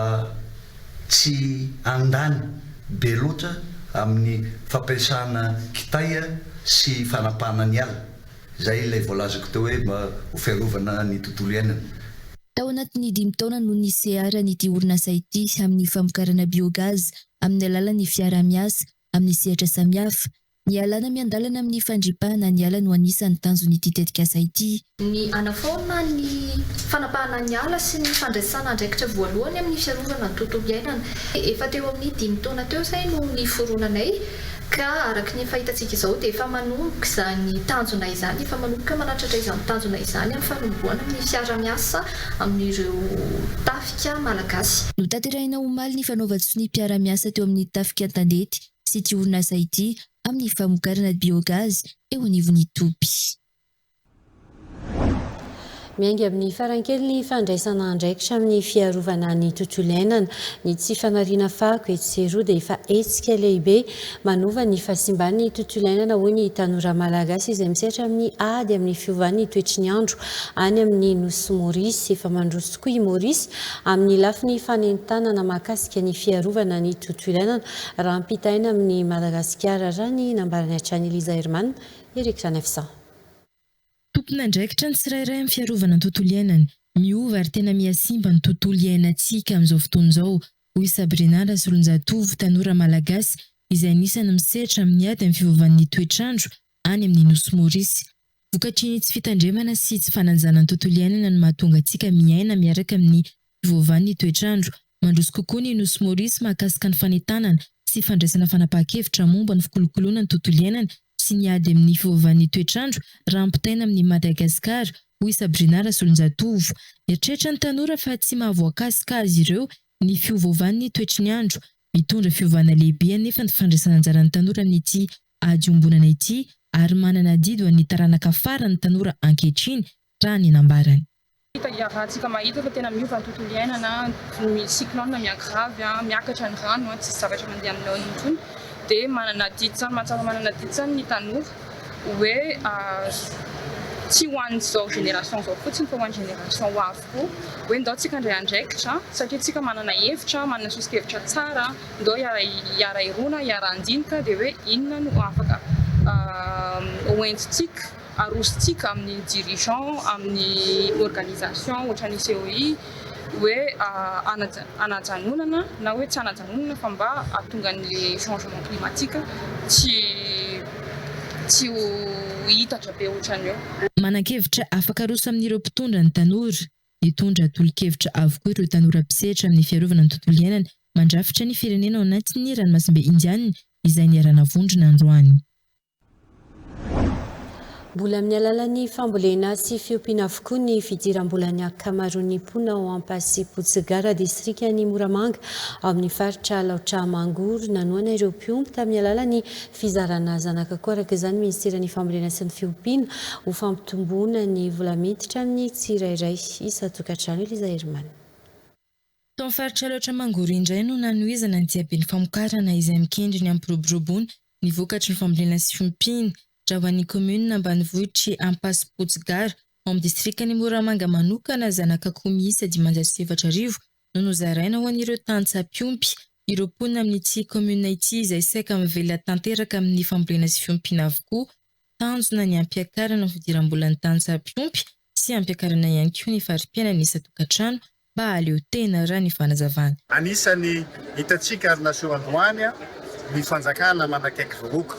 tsy handany be loatra amin'ny fampiasana kitay sy fanapahana ny ala. Izay ilay voalazako teo hoe mba ho fiarovana ny tontolo iainana. Tao anatin'ny dimy taona no niseharan'ity orinasa ity amin'ny famokarana biogaz amin'ny alalan'ny fiaraha-miasa amin'ny sehatra samihafa. Ny hialana miandalana amin'ny fandripahana ny ala no anisan'ny tanjon'ity tetikasa ity. Ny hanafoana ny fanapahana ny ala sy ny fandraisana andraikitra voalohany amin'ny fiarovana ny tontolo iainana. Efa teo amin'ny dimy taona teo izay no niforonanay ka araka ny efa hitantsika izao dia efa manomboka izany tanjona izany, efa manomboka manatratra izany tanjona izany amin'ny fanombohana ny fiara-miasa amin'ireo tafika malagasy. Notanterahina omaly ny fanaovan-tsonia mpiara-miasa teo amin'ny tafika an-tanety sy ity orinasa ity amin'ny famokarana biogaz eo anivon'ny toby. Miainga amin'ny farankely ny fandraisana andraikitra amin'ny fiarovana ny tontolo iainana. Ny tsy fanariana fako etsy sy eroa dia efa hetsika lehibe manova ny fahasimban'ny tontolo iainana hoy ny tanora malagasy izay misehatra amin'ny ady amin'ny fiovan'ny toetry ny andro any amin'ny nosy Maurice. Efa mandroso tokoa i Maurice amin'ny lafiny fanentanana mahakasika ny fiarovana ny tontolo iainana raha ampitahaina amin'i Madagasikara raha ny nambarany hatrany Eliza Herman, Eric Ranefson. Tompon'andraikitra ny tsirairay amin'ny fiarovana ny tontolo iainana. Miova ary tena mihasimba ny tontolo iainantsika amin'izao fotoana izao, hoy Sabrina Rasolonjatovo, tanora malagasy izay anisan'ny misehatra amin'ny ady amin'ny fiovaovan'ny toetr'andro any amin'ny Nosy Maurice. Vokatry ny tsy fitandremana sy tsy fanajana ny tontolo iainana no mahatonga antsika miaina miaraka amin'ny fiovaovan'ny toetr'andro. Mandroso kokoa ny Nosy Maurice mahakasika ny fanentanana sy fandraisana fanapahan-kevitra momba ny fikolokoloana ny tontolo iainana sy ny ady amin'ny fiovaovan'ny toetr'andro raha ampitaina amin'i Madagasikara, hoy Sabrina Rasolonjatovo. Mieritreritra ny tanora fa tsy mahavoakasika azy ireo ny fiovaovan'ny toetry ny andro. Mitondra fiovana lehibe anefa ny fandraisana anjaran'ny tanora amin'ity ady iombonana ity ary manana adidy ho an'ny taranaka fara ny tanora ankehitriny, raha ny nambarany. Hita iarahantsika mahita fa tena miova ny tontolo iainana, ny cyclone miha-grave, miakatra ny rano, tsisy zavatra mandeha amin'ny laoniny intsony, dia manana adidy izany, mahatsapa manana adidy izany ny tanora hoe tsy ho an'izao génération izao fotsiny fa ho an'ny génération ho avy koa, hoe ndao tsika handray andraikitra satria tsika manana hevitra, manana soso-kevitra tsara, ndao hiara-hirona, hiara-handinika dia hoe inona no afaka hoentintsika. Arosontsika amin'ny dirigeant, amin'ny organisation ohatran'ny COI hoe hanajanonana na hoe tsy hanajanonana fa mba hahatonga an'le changement climatique tsy tsy ho hitatra be ohatran'ny eo. Manan-kevitra afaka aroso amin'ireo mpitondra ny tanora. Nitondra tolo-kevitra avokoa ireo tanora mpisehatra amin'ny fiarovana ny tontolo iainana mandrafitra ny firenena ao anatin'ny ranomasimbe Indiana izay niaraha-navondrona androany. Mbola amin'ny alalan'ny fambolena sy fiompiana avokoa ny fidiram-bolan'ny ankamaroan'ny mponina ao Ampasy-Potsigara, distrikan'i Moramanga, ao amin'ny faritra Alaotra Mangoro. Nanohana ireo mpiompy tamin'ny alalan'ny fizarana zanak'akoho araka izany ny Minisiteran'ny Fambolena sy ny Fiompiana ho fampitomboana ny vola miditra amin'ny tsirairay isan-tokantrano. Eliza Herman. Tao amin'ny faritra Alaotra Mangoro indray no nanohizana ny diaben'ny famokarana izay mikendry ny hampiroboroboana ny vokatry ny fambolena sy fiompiana. Raha ho an'ny kaominina ambanivohitr'i Ampasipotsy Gara, ao amin'ny distrikan'i Moramanga manokana, zanak'akoho miisa 4500 no nozaraina ho an'ireo tantsaha mpiompy. Ireo mponina amin'ity kaominina ity izay saika mivelona tanteraka amin'ny fambolena sy fiompiana avokoa. Tanjona ny hampiakarana ny fidiram-bolan'ny tantsaha mpiompy sy hampiakarana ihany koa ny fari-piainan'ny isan-tokantrano mba hahaleo tena, raha ny fanazavana. Anisan'ny hitantsika ary naseho androany ny fanjakana manakaiky vahoaka,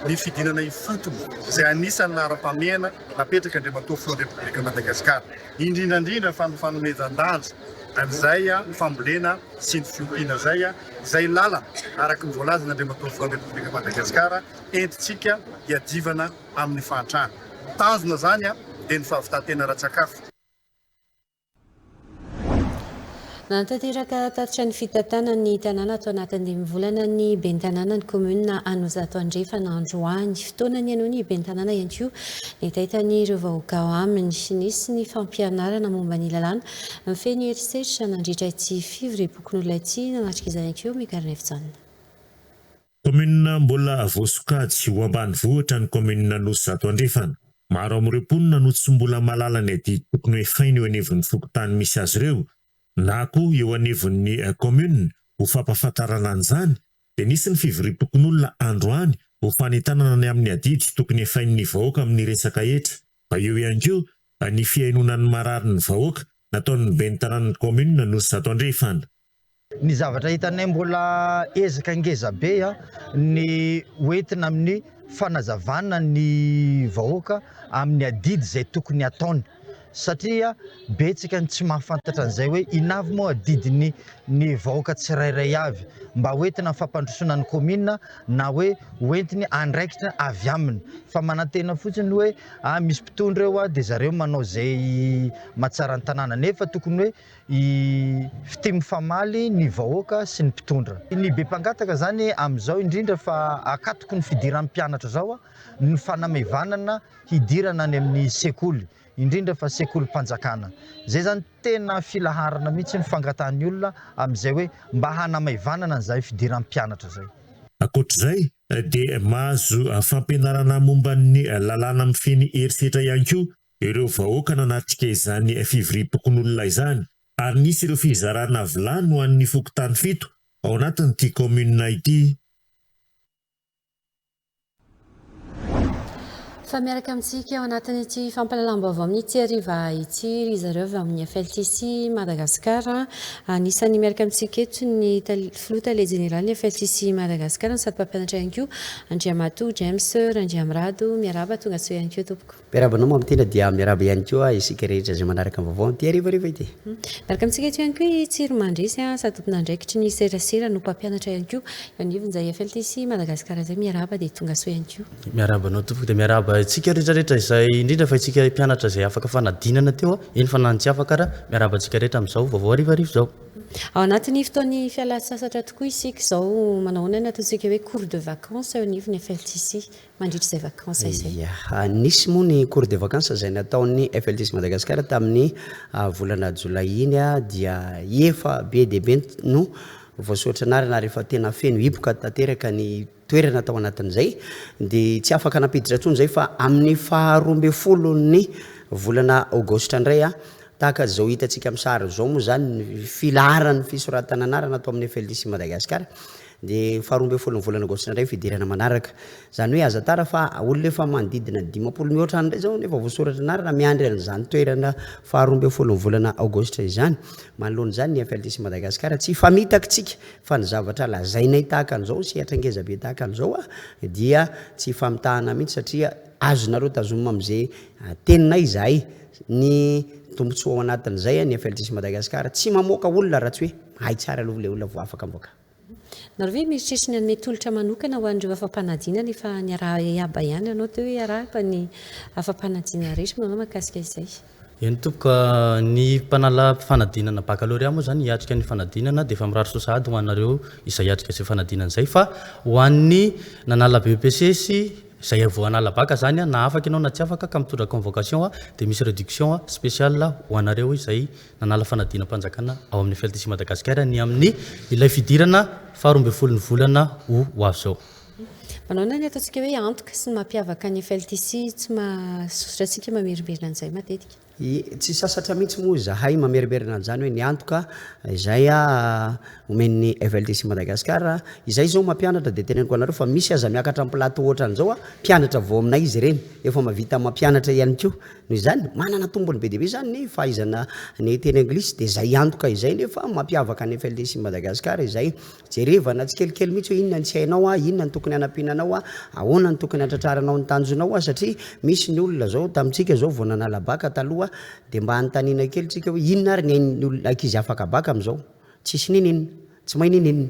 ny fidinana ifotony izay anisan'ny laharam-pahamehana napetrak'Andriamatoa Filohan'ny Repoblikan'i Madagasikara, indrindra indrindra fa ny fanomezan-danja an'izay fambolena sy ny fiompiana izay, izay lalana araka ny voalazan'Andriamatoa Filohan'ny Repoblikan'i Madagasikara entintsika hiadivana amin'ny fahantrana. Tanjona izany dia ny fahavitan-tena ara-tsakafo. Nanatanteraka tatitra ny fitantanana ny tanàna ato anatin'ny dimy volana ny ben'ny tanànan'ny kaominina Anosizato Andrefana androany. Fotoana nihainoan'ny ny ben'ny tanàna ihany koa ny hetahetan'ireo vahoaka ao aminy. Nisy ny fampianarana momba ny lalàna mifehy ny herisetra nandritra ity fivoriam-pokonolona ity. Nanatrika izany ihany koa Mickaël Nefjan. Kaominina mbola voasokajy ho ambanivohitra ny kaominina Anosizato Andrefana. Maro amin'ireo mponina no tsy mbola mahalala ny adidy tokony ho efainy eo anivon'ny fokontany misy azy ireo na koa eo anivon'ny kaominina. Ho fampahafantarana an'izany dia nisy ny fivoriam-pokonolona androany ho fanentanana ny amin'ny adidy tokony efain'ny vahoaka amin'ny resaka hetra. Fa eo ihany koa ny fihainoana ny mararin'ny vahoaka nataon'ny ben'ny tanànan'ny kaominina Anosizato Andrefana. Ny zavatra hitanay mbola ezaka ngeza be ny hoentina amin'ny fanazavana ny vahoaka amin'ny adidy izay tokony hataony satria betsaka ny tsy mahafantatra an'izay hoe inona avy moa adidin'ny ny vahoaka tsirairay avy. mba hoentina amin'ny fampandrosoana ny kaominina na hoe hoentiny andraikitra avy aminy fa manantena fotsiny hoe ah misy mpitondra eo ah dia zareo manao izay mahatsara ny tanàna nefa tokony hoe i fitia mifamaly ny vahoaka sy ny mpitondra. Ny be mpangataka zany amin'izao indrindra fa akatoko ny fidiran'ny mpianatra zao ny fanamaivanana hidirana any amin'ny sekoly indrindra fa sekolim-panjakana. Zay zany tena filaharana mihitsy ny fangatahan'ny olona amin'izay hoe mba hanamaivanana an'izay fidiran'ny mpianatra zay. Ankoatr'izay dia mahazo fampianarana momba ny lalàna mifehy ny herisetra ihany koa ireo vahoaka nanatrika izany fivoriam-pokonolona izany ary nisy ireo fizarana vilany ho an'ny fokontany fito ao anatin'ity kaominina ity. Fa miaraka amintsika ao anatin'ity fampahalalam-baovao amin'ity hariva ity ry zareo avy amin'ny FLTC Madagascar. Anisan'ny miaraka amintsika eto ny filoha tale jeneralin'ny FLTC Madagascar no sady mpampianatra ihany koa, Andriamatoa James Randriamirado. Miarahaba, tonga soa ihany koa tompoko. Miarahaba anao Mamy Tiana dia miarahaba ihany koa isika rehetra izay manaraka ny vaovao amin'ity harivariva ity. Miaraka amintsika eto ihany koa i Tsiry Mandresy sady tompon'andraikitry ny serasera no mpampianatra ihany koa eo anivon'izay FLTC Madagascar izay. Miarahaba dia tonga soa ihany koa. Miarahaba anao tompoko dia miarahaba antsika rehetra rehetra izay indrindra fa isika mpianatra izay afaka fanadinana teo eny fa na ny tsy afaka ara miarahaba antsika rehetra amin'izao vaovao harivariva izao. Ao anatin'ny fotoan'ny fialan-tsasatra tokoa isika izao, manao ahoana ny ataontsika hoe cours de vacances eo anivon'ny FLTC? mandritra izay vacances izay. Ia. Nisy moa ny cours de vacances izay nataon'ny FLTC Madagascar tamin'ny volana jolay iny dia efa be dia be no voasoratra anarana ary efa tena feno hipoka tanteraka ny toerana tao anatin'izay dia tsy afaka nampiditra intsony izay fa amin'ny faharoa ambin'ny folon'ny volana aogositra indray tahaka izao hitantsika amin'ny sary izao moa izany ny filaharan'ny fisoratana anarana ato amin'ny FLTC Madagascar Dia faharoa ambin'ny folon'ny volana aogositra indray ny fidirana manaraka. Izany hoe aza tara fa olona efa manodidina ny 50 mihoatra any indray izao no efa voasoratra anarana miandry an'izany toerana faharoa ambin'ny folon'ny volana aogositra izany. Manoloana izany ny FLTC Madagascar tsy hifamitaka isika fa ny zavatra lazainay tahaka an'izao, sehatra ngeza be tahaka an'izao dia tsy hifamitahana mihitsy satria azonareo tazomina amin'izay teninay izahay. Ny tombontsoa ao anatin'izay ny FLTC Madagascar tsy mamoaka olona raha tsy hoe mahay tsara aloha ilay olona vao afaka mivoaka. Nareo ve mieritreritra ny hanome tolotra manokana ho an'ireo afa-panadinana efa niaraha-hiaba ihany ianao teo hoe hiarahaba ny afa-panadinana rehetra manao mahakasika izay? Eny tompoko, ny mpanala fanadinana baccalauréat moa izany hiatrika ny fanadinana dia efa mirary soa sahady ho anareo izay hiatrika izay fanadinana izay fa ho an'ny nanala BEPC sy izay vao hanala bac izany na afaka ianao na tsy afaka ka mitondra convocation dia misy réduction spéciale ho anareo izay Nanala fanadinam-panjakana ao amin'ny FLTC Madagasikara ny amin'ny ilay fidirana faharoa ambin'ny folon'ny volana ho avy izao. Manao inona ny ataontsika hoe antoka sy ny mampiavaka ny FLTC tsy mahasosotra antsika mamerimberina an'izay matetika? Tsy sasatra mihitsy moa izahay mamerimberina an'izany hoe ny antoka izay omen'ny FLTC Madagascar. Izay izao mampianatra dia teneniko anareo fa misy aza miakatra amin'ny plateau ohatran'izao, mpianatra vao aminay izy ireny, efa mahavita mampianatra ihany koa. Noho izany, manana tombony be dia be izany ny fahaizana ny teny anglisy, dia izay antoka izay nefa mampiavaka ny FLDC Madagascar izay jerevana tsikelikely mihitsy hoe inona ny tsy hainao, inona no tokony hanampiana anao, ahoana no tokony hatratraranao ny tanjonao satria misy ny olona izao tamintsika izao vao nanala bacc taloha dia mba anontaniana kely tsika hoe inona ary ny hain'ny olona ankizy afaka bacc amin'izao? Tsisy niniana, tsy mahay niniana.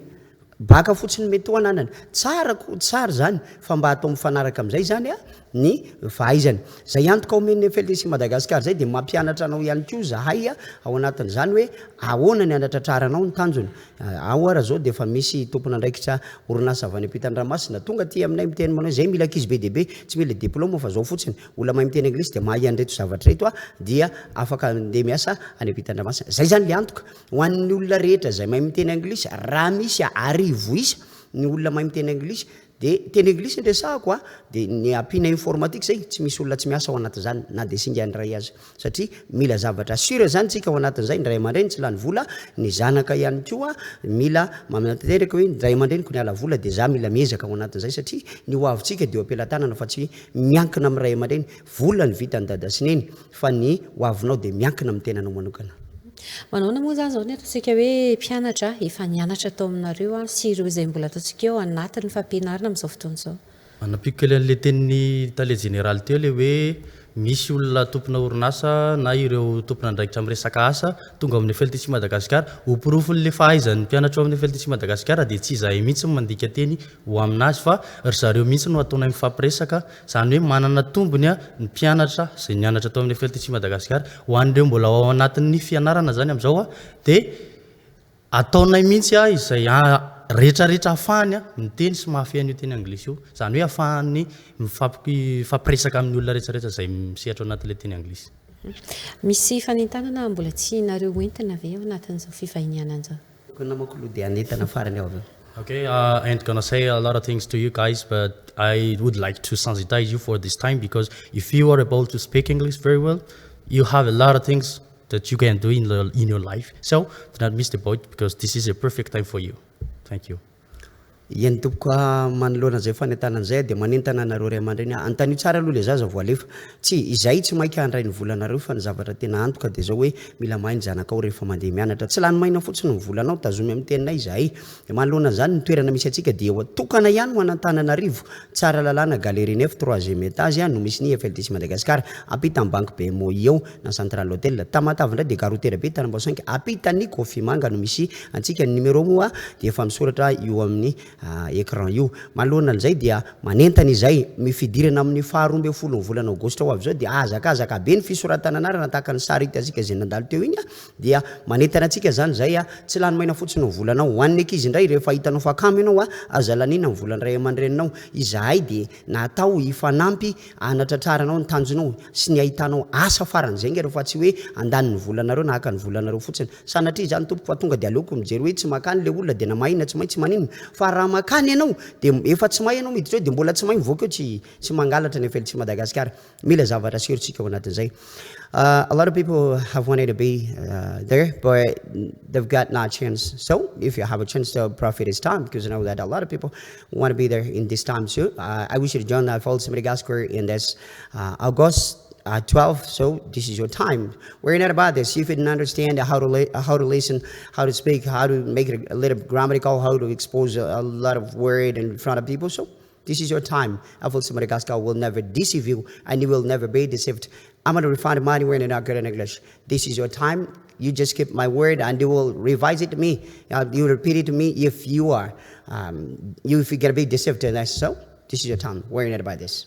Baka fotsiny mety ho ananany. Tsara ko, tsara izany fa mba atao mifanaraka amin'izay izany ny fahaizana. Izay antoka omen'ny FLTC Madagascar izay dia mampianatra anao ihany koa izahay ao anatin'izany hoe ahoana ny hanatratraranao ny tanjona. Ao ara izao dia efa misy tompon'andraikitra orinasa avy any ampitan-dranomasina tonga aty aminay miteny manao hoe izay mila ankizy be dia be, tsy mila diplaoma fa izao fotsiny. Olona mahay miteny anglisy dia mahay an'ireto zavatra ireto dia afaka andeha miasa any ampitan-dranomasina. Izay izany ilay antoka. Ho an'ny olona rehetra izay mahay miteny anglisy, raha misy arivo isa ny olona mahay miteny anglisy, dia teny anglisy no resahako a, dia ny ampiana informatique izay, tsy misy olona tsy miasa ao anatin'izany na dia singany iray aza. Satria mila zavatra sûr izany tsika ao anatin'izay, ny ray aman-dreny tsy lany vola, ny zanaka ihany koa mila manatanteraka hoe ny ray aman-dreniko niala vola dia za mila miezaka ao anatin'izay satria ny ho avintsika dia eo am-pelatanana fa tsy miankina amin'ny ray aman-dreny. Vola ny vitan'i dada sy neny fa ny ho avinao dia miankina amin'ny tenanao manokana. Manahoana moa izany izao ny ataontsika hoe mpianatra efa nianatra tao aminareo sy ireo izay mbola ataontsika hoe ao anatin'ny fampianarana amin'izao fotoana izao? Anampiako kely an'ilay tenin'ny tale jeneraly teo ilay hoe misy olona tompona orinasa na ireo tompon'andraikitra amin'ny resaka asa tonga ao amin'ny FLTC Madagascar. Ho porofon'ilay fahaizan'ny mpianatra ao amin'ny FLTC Madagascar dia tsy izahay mihitsy no mandika teny ho aminazy fa ry zareo mihitsy no ataonay mifampiresaka. Izany hoe manana tombony ny mpianatra izay nianatra tao amin'ny FLTC Madagascar. Ho an'ireo mbola ao anatin'ny fianarana izany amin'izao dia Ataonay mihitsy izay rehetrarehetra ahafahany miteny sy mahafehy an'io teny anglisy io. Izany hoe ahafahany mifampiresaka amin'ny olona rehetrarehetra izay misehatra ao anatin'ilay teny anglisy. Misy fanentanana mbola tianareo hoentina ve ao anatin'izao fivahinianana izao? Tokony namako aloha dia hanentana farany aho avy eo. Okay, I ain't gonna say a lot of things to you guys, but I would like to sensitize you for this time because if you are able to speak English very well, you have a lot of things that you can do in, the, in your life. So do not miss the boat because this is a perfect time for you. Thank you. Eny tompoko a, manoloana izay fanentanana izay dia manentana anareo ray aman-dreny aho. Anontanio tsara aloha ilay zaza vao alefa. Tsia, izahay tsy maika handray ny volanareo fa ny zavatra tena antoka dia izao hoe mila mahay ny zanakao rehefa mandeha mianatra. Tsy lany maina fotsiny ny volanao, tazomy amin'ny teninay izahay. Dia manoloana an'izany, ny toerana misy antsika dia eo tokana ihany ho an'Antananarivo, Tsaralalàna, Galerie Nef, troisième étage, no misy ny FLDC Madagascar, ampitan'ny banky BMOI eo. na Central Hotel. Tamatave indray dia gare routière be Tanambao 5 ampitan'ny Kofy Manga no misy antsika. Ny numéro moa dia efa misoratra io amin'ny écran io. Manoloana an'izay dia manentana izay ny fidirana amin'ny faha 12 ny volana aogositra ho avy izao dia hazakazaka be ny fisoratana anarana tahaka ny sary hitantsika izay nandalo teo iny dia manentana antsika izany izay tsy lany maina fotsiny ny volanao. Ho an'ny ankizy indray rehefa hitanao fa kamo ianao aza laniana ny volan'ny ray aman-dreninao. Izahay dia natao hifanampy hanatratraranao ny tanjonao sy ny hahitanao asa faran'izay nge fa tsy hoe handany ny volanareo na haka ny volanareo fotsiny. Sanatria izany tompoko fa tonga dia aleoko mijery hoe tsy makany le olona dia na mahay na tsy mahay tsy maninona fa raha makany ianao dia efa tsy mahay ianao miditra eo dia mbola tsy mahay mivoaka eo tsy tsy mangalatra ny FLC Madagascar. Mila zavatra aserontsika ao anatin'izay. A lot of people have wanted to be there but they've got not chance so if you have a chance to profit it's time because you know that a lot of people want to be there in this time soon. I wish you to join the FLC Madagascar in this August 12. So this is your time. Worry not about this. If you didn't understand how to how to listen, how to speak, how to make it a little grammatical, how to expose a lot of word in front of people. So this is your time. FLC Madagascar will never deceive you and you will never be deceived. I'm going to refund money when you're not good in English. This is your time. You just keep my word and you will revise it to me. You repeat it to me if you are, you if you get a bit deceived. And so this is your time. Worry not about this.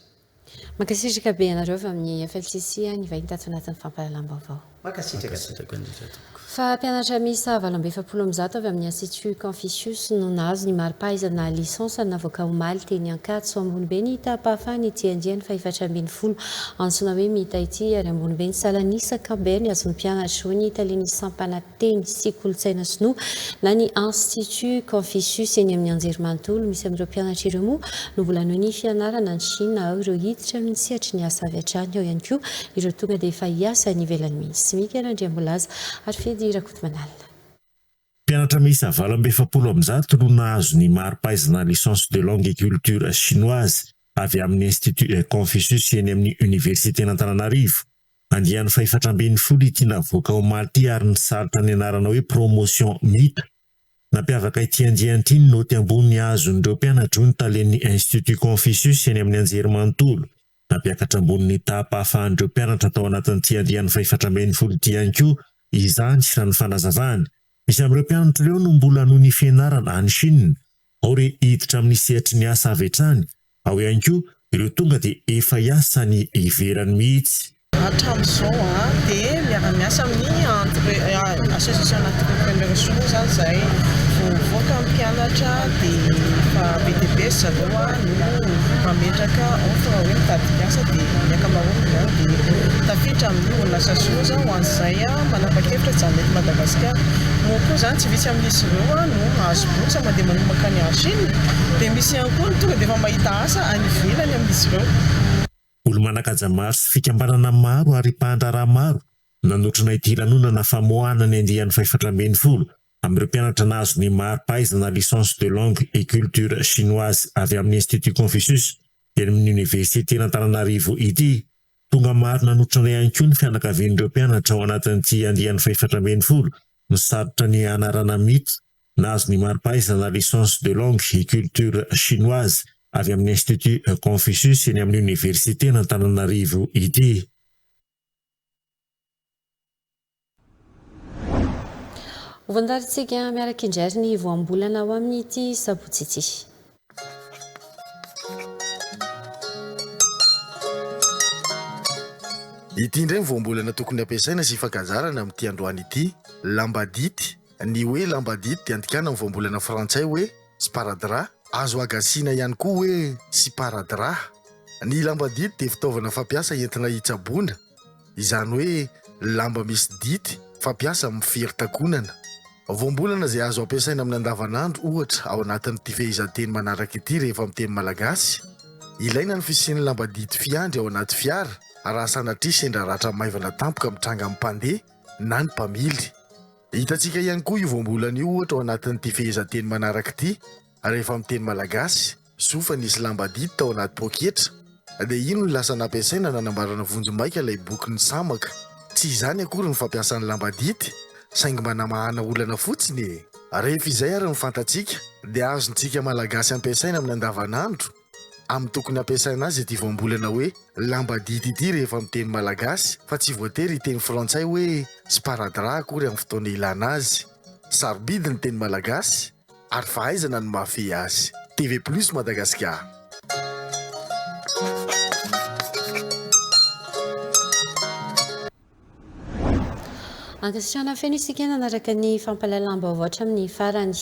Mankasitraka be anareo avy amin'ny FLCC nivahiny tato anatin'ny fampahalalam-baovao. Mankasitraka indrindra tompoko. Fa mpianatra miisa 148 avy amin'ny Institut Confucius no nahazo ny mari-pahaizana licence navoaka omaly teny Ankatso Ambonibe ny taham-pahafahana ity andiany faha-14 antsoina hoe Mita ity ary Ambonibe ny salanisa ankapobeny azon'ny mpianatra hoy ny talen'ny sampana teny sy kolontsaina sinoa na ny Institut Confucius eny amin'ny anjerimanontolo. Misy amin'ireo mpianatra ireo moa no mbola hanohy ny fianarana any Chine, ao ireo hiditra amin'ny sehatry ny asa avy hatrany, ao ihany koa ireo tonga dia efa hiasa any ivelany mihitsy. Mika Randriambolaza ary Fedy Rakotomanalina. Mpianatra miisa 148 no nahazo ny mari-pahaizana licence de langue et culture chinoise avy amin'ny Institut Confucius eny amin'ny Oniversiten'Antananarivo. Andiany fahefatra ambin'ny folo ity navoaka omaly ity ary nisalotra ny anarana hoe promotion Mita. Nampiavaka ity andiany ity ny noty ambony azon'ireo mpianatra hoy ny talen'ny Institut Confucius eny amin'ny anjerimanontolo. Nampiakatra ambony ny taham-pahafahan'ireo mpianatra tao anatin'ity andiany fahefatra ambin'ny folo ity ihany koa izany raha ny fanazavany. Misy amin'ireo mpianatra ireo no mbola hanohy ny fianarana any Chine. Ao ireo hiditra amin'ny sehatry ny asa avy hatrany, ao ihany koa ireo tonga dia efa hiasa any ivelany mihitsy. Hatramin'izao dia miara-miasa amin'ny association entrepreneur sinoa izany izahay. Vao mivoaka ny mpianatra dia efa be dia be ry zareo no mametraka offre hoe mitady mpiasa dia ny ankamaroany izany dia tafiditra amin'ny orinasa sinoa izany ho an'izay manapa-kevitra hijanona eto Madagasikara. Moa koa izany tsy vitsy amin'izy ireo no mahazo bourse mandeha manomboka any en Chine dia misy ihany koa ny tonga dia efa mahita asa any ivelany amin'izy ireo. Olo-manan-kaja maro sy fikambanana maro ary mpandraharaha maro nanotrona ity lanonana famoahana ny andiany fahefatra ambin'ny folo amin'ireo mpianatra nahazo ny mari-pahaizana licence de langue et culture chinoise avy amin'ny Institut Confucius eny amin'ny Oniversiten'Antananarivo ity. Tonga maro nanotrona ihany koa ny fianakavian'ireo mpianatra ao anatin'ity andiany fahefatra ambin'ny folo nisalotra ny anarana Mita nahazo ny mari-pahaizana licence de langue et culture chinoise avy amin'ny Institut Confucius eny amin'ny Oniversiten'Antananarivo ity. Hovantarintsika miaraka indray ary ny voambolana ho amin'ity sabotsy ity. Ity indray ny voambolana tokony hampiasaina sy ifankazarana amin'ity androany ity, lambadity. Ny hoe lambadity dia andikana amin'ny voambolana frantsay hoe sparadrap, azo agasiana ihany koa hoe siparadraha. Ny lambadity dia fitaovana fampiasa entina hitsaboana, izany hoe lamba misy dity fampiasa amin'ny fery takonana. Voambolana izay azo ampiasaina amin'ny andavanandro ohatra ao anatin'ity fehezanteny manaraka ity rehefa miteny malagasy, Ilaina ny fisian'ny lamba dity fiandry ao anaty fiara raha sanatria sendra ratra maivana tampoka mitranga amin'ny mpandeha na ny mpamily. Hitantsika ihany koa io voambolana io ohatra ao anatin'ity fehezanteny manaraka ity rehefa miteny malagasy, Soa fa nisy lamba dity tao anaty poketra, dia iny no lasa nampiasaina nanamboarana vonjimaika ilay boky nisamaka. Tsy izany akory ny fampiasa ny lamba dity, saingy mba namahana olana fotsiny e! Rehefa izay ary no fantatsika, dia azontsika Malagasy ampiasaina amin'ny andavanandro, amin'ny tokony hampiasaina azy ity voambolana hoe lamba dity ity rehefa miteny Malagasy, fa tsy voatery hiteny frantsay hoe sparadrap akory amin'ny fotoana ilana azy. Sarobidy ny teny Malagasy. ary fahaizana ny mahafehy azy. TV Plus Madagascar. Ankasitrahana feno isika nanaraka ny fampahalalam-baovao hatramin'ny farany.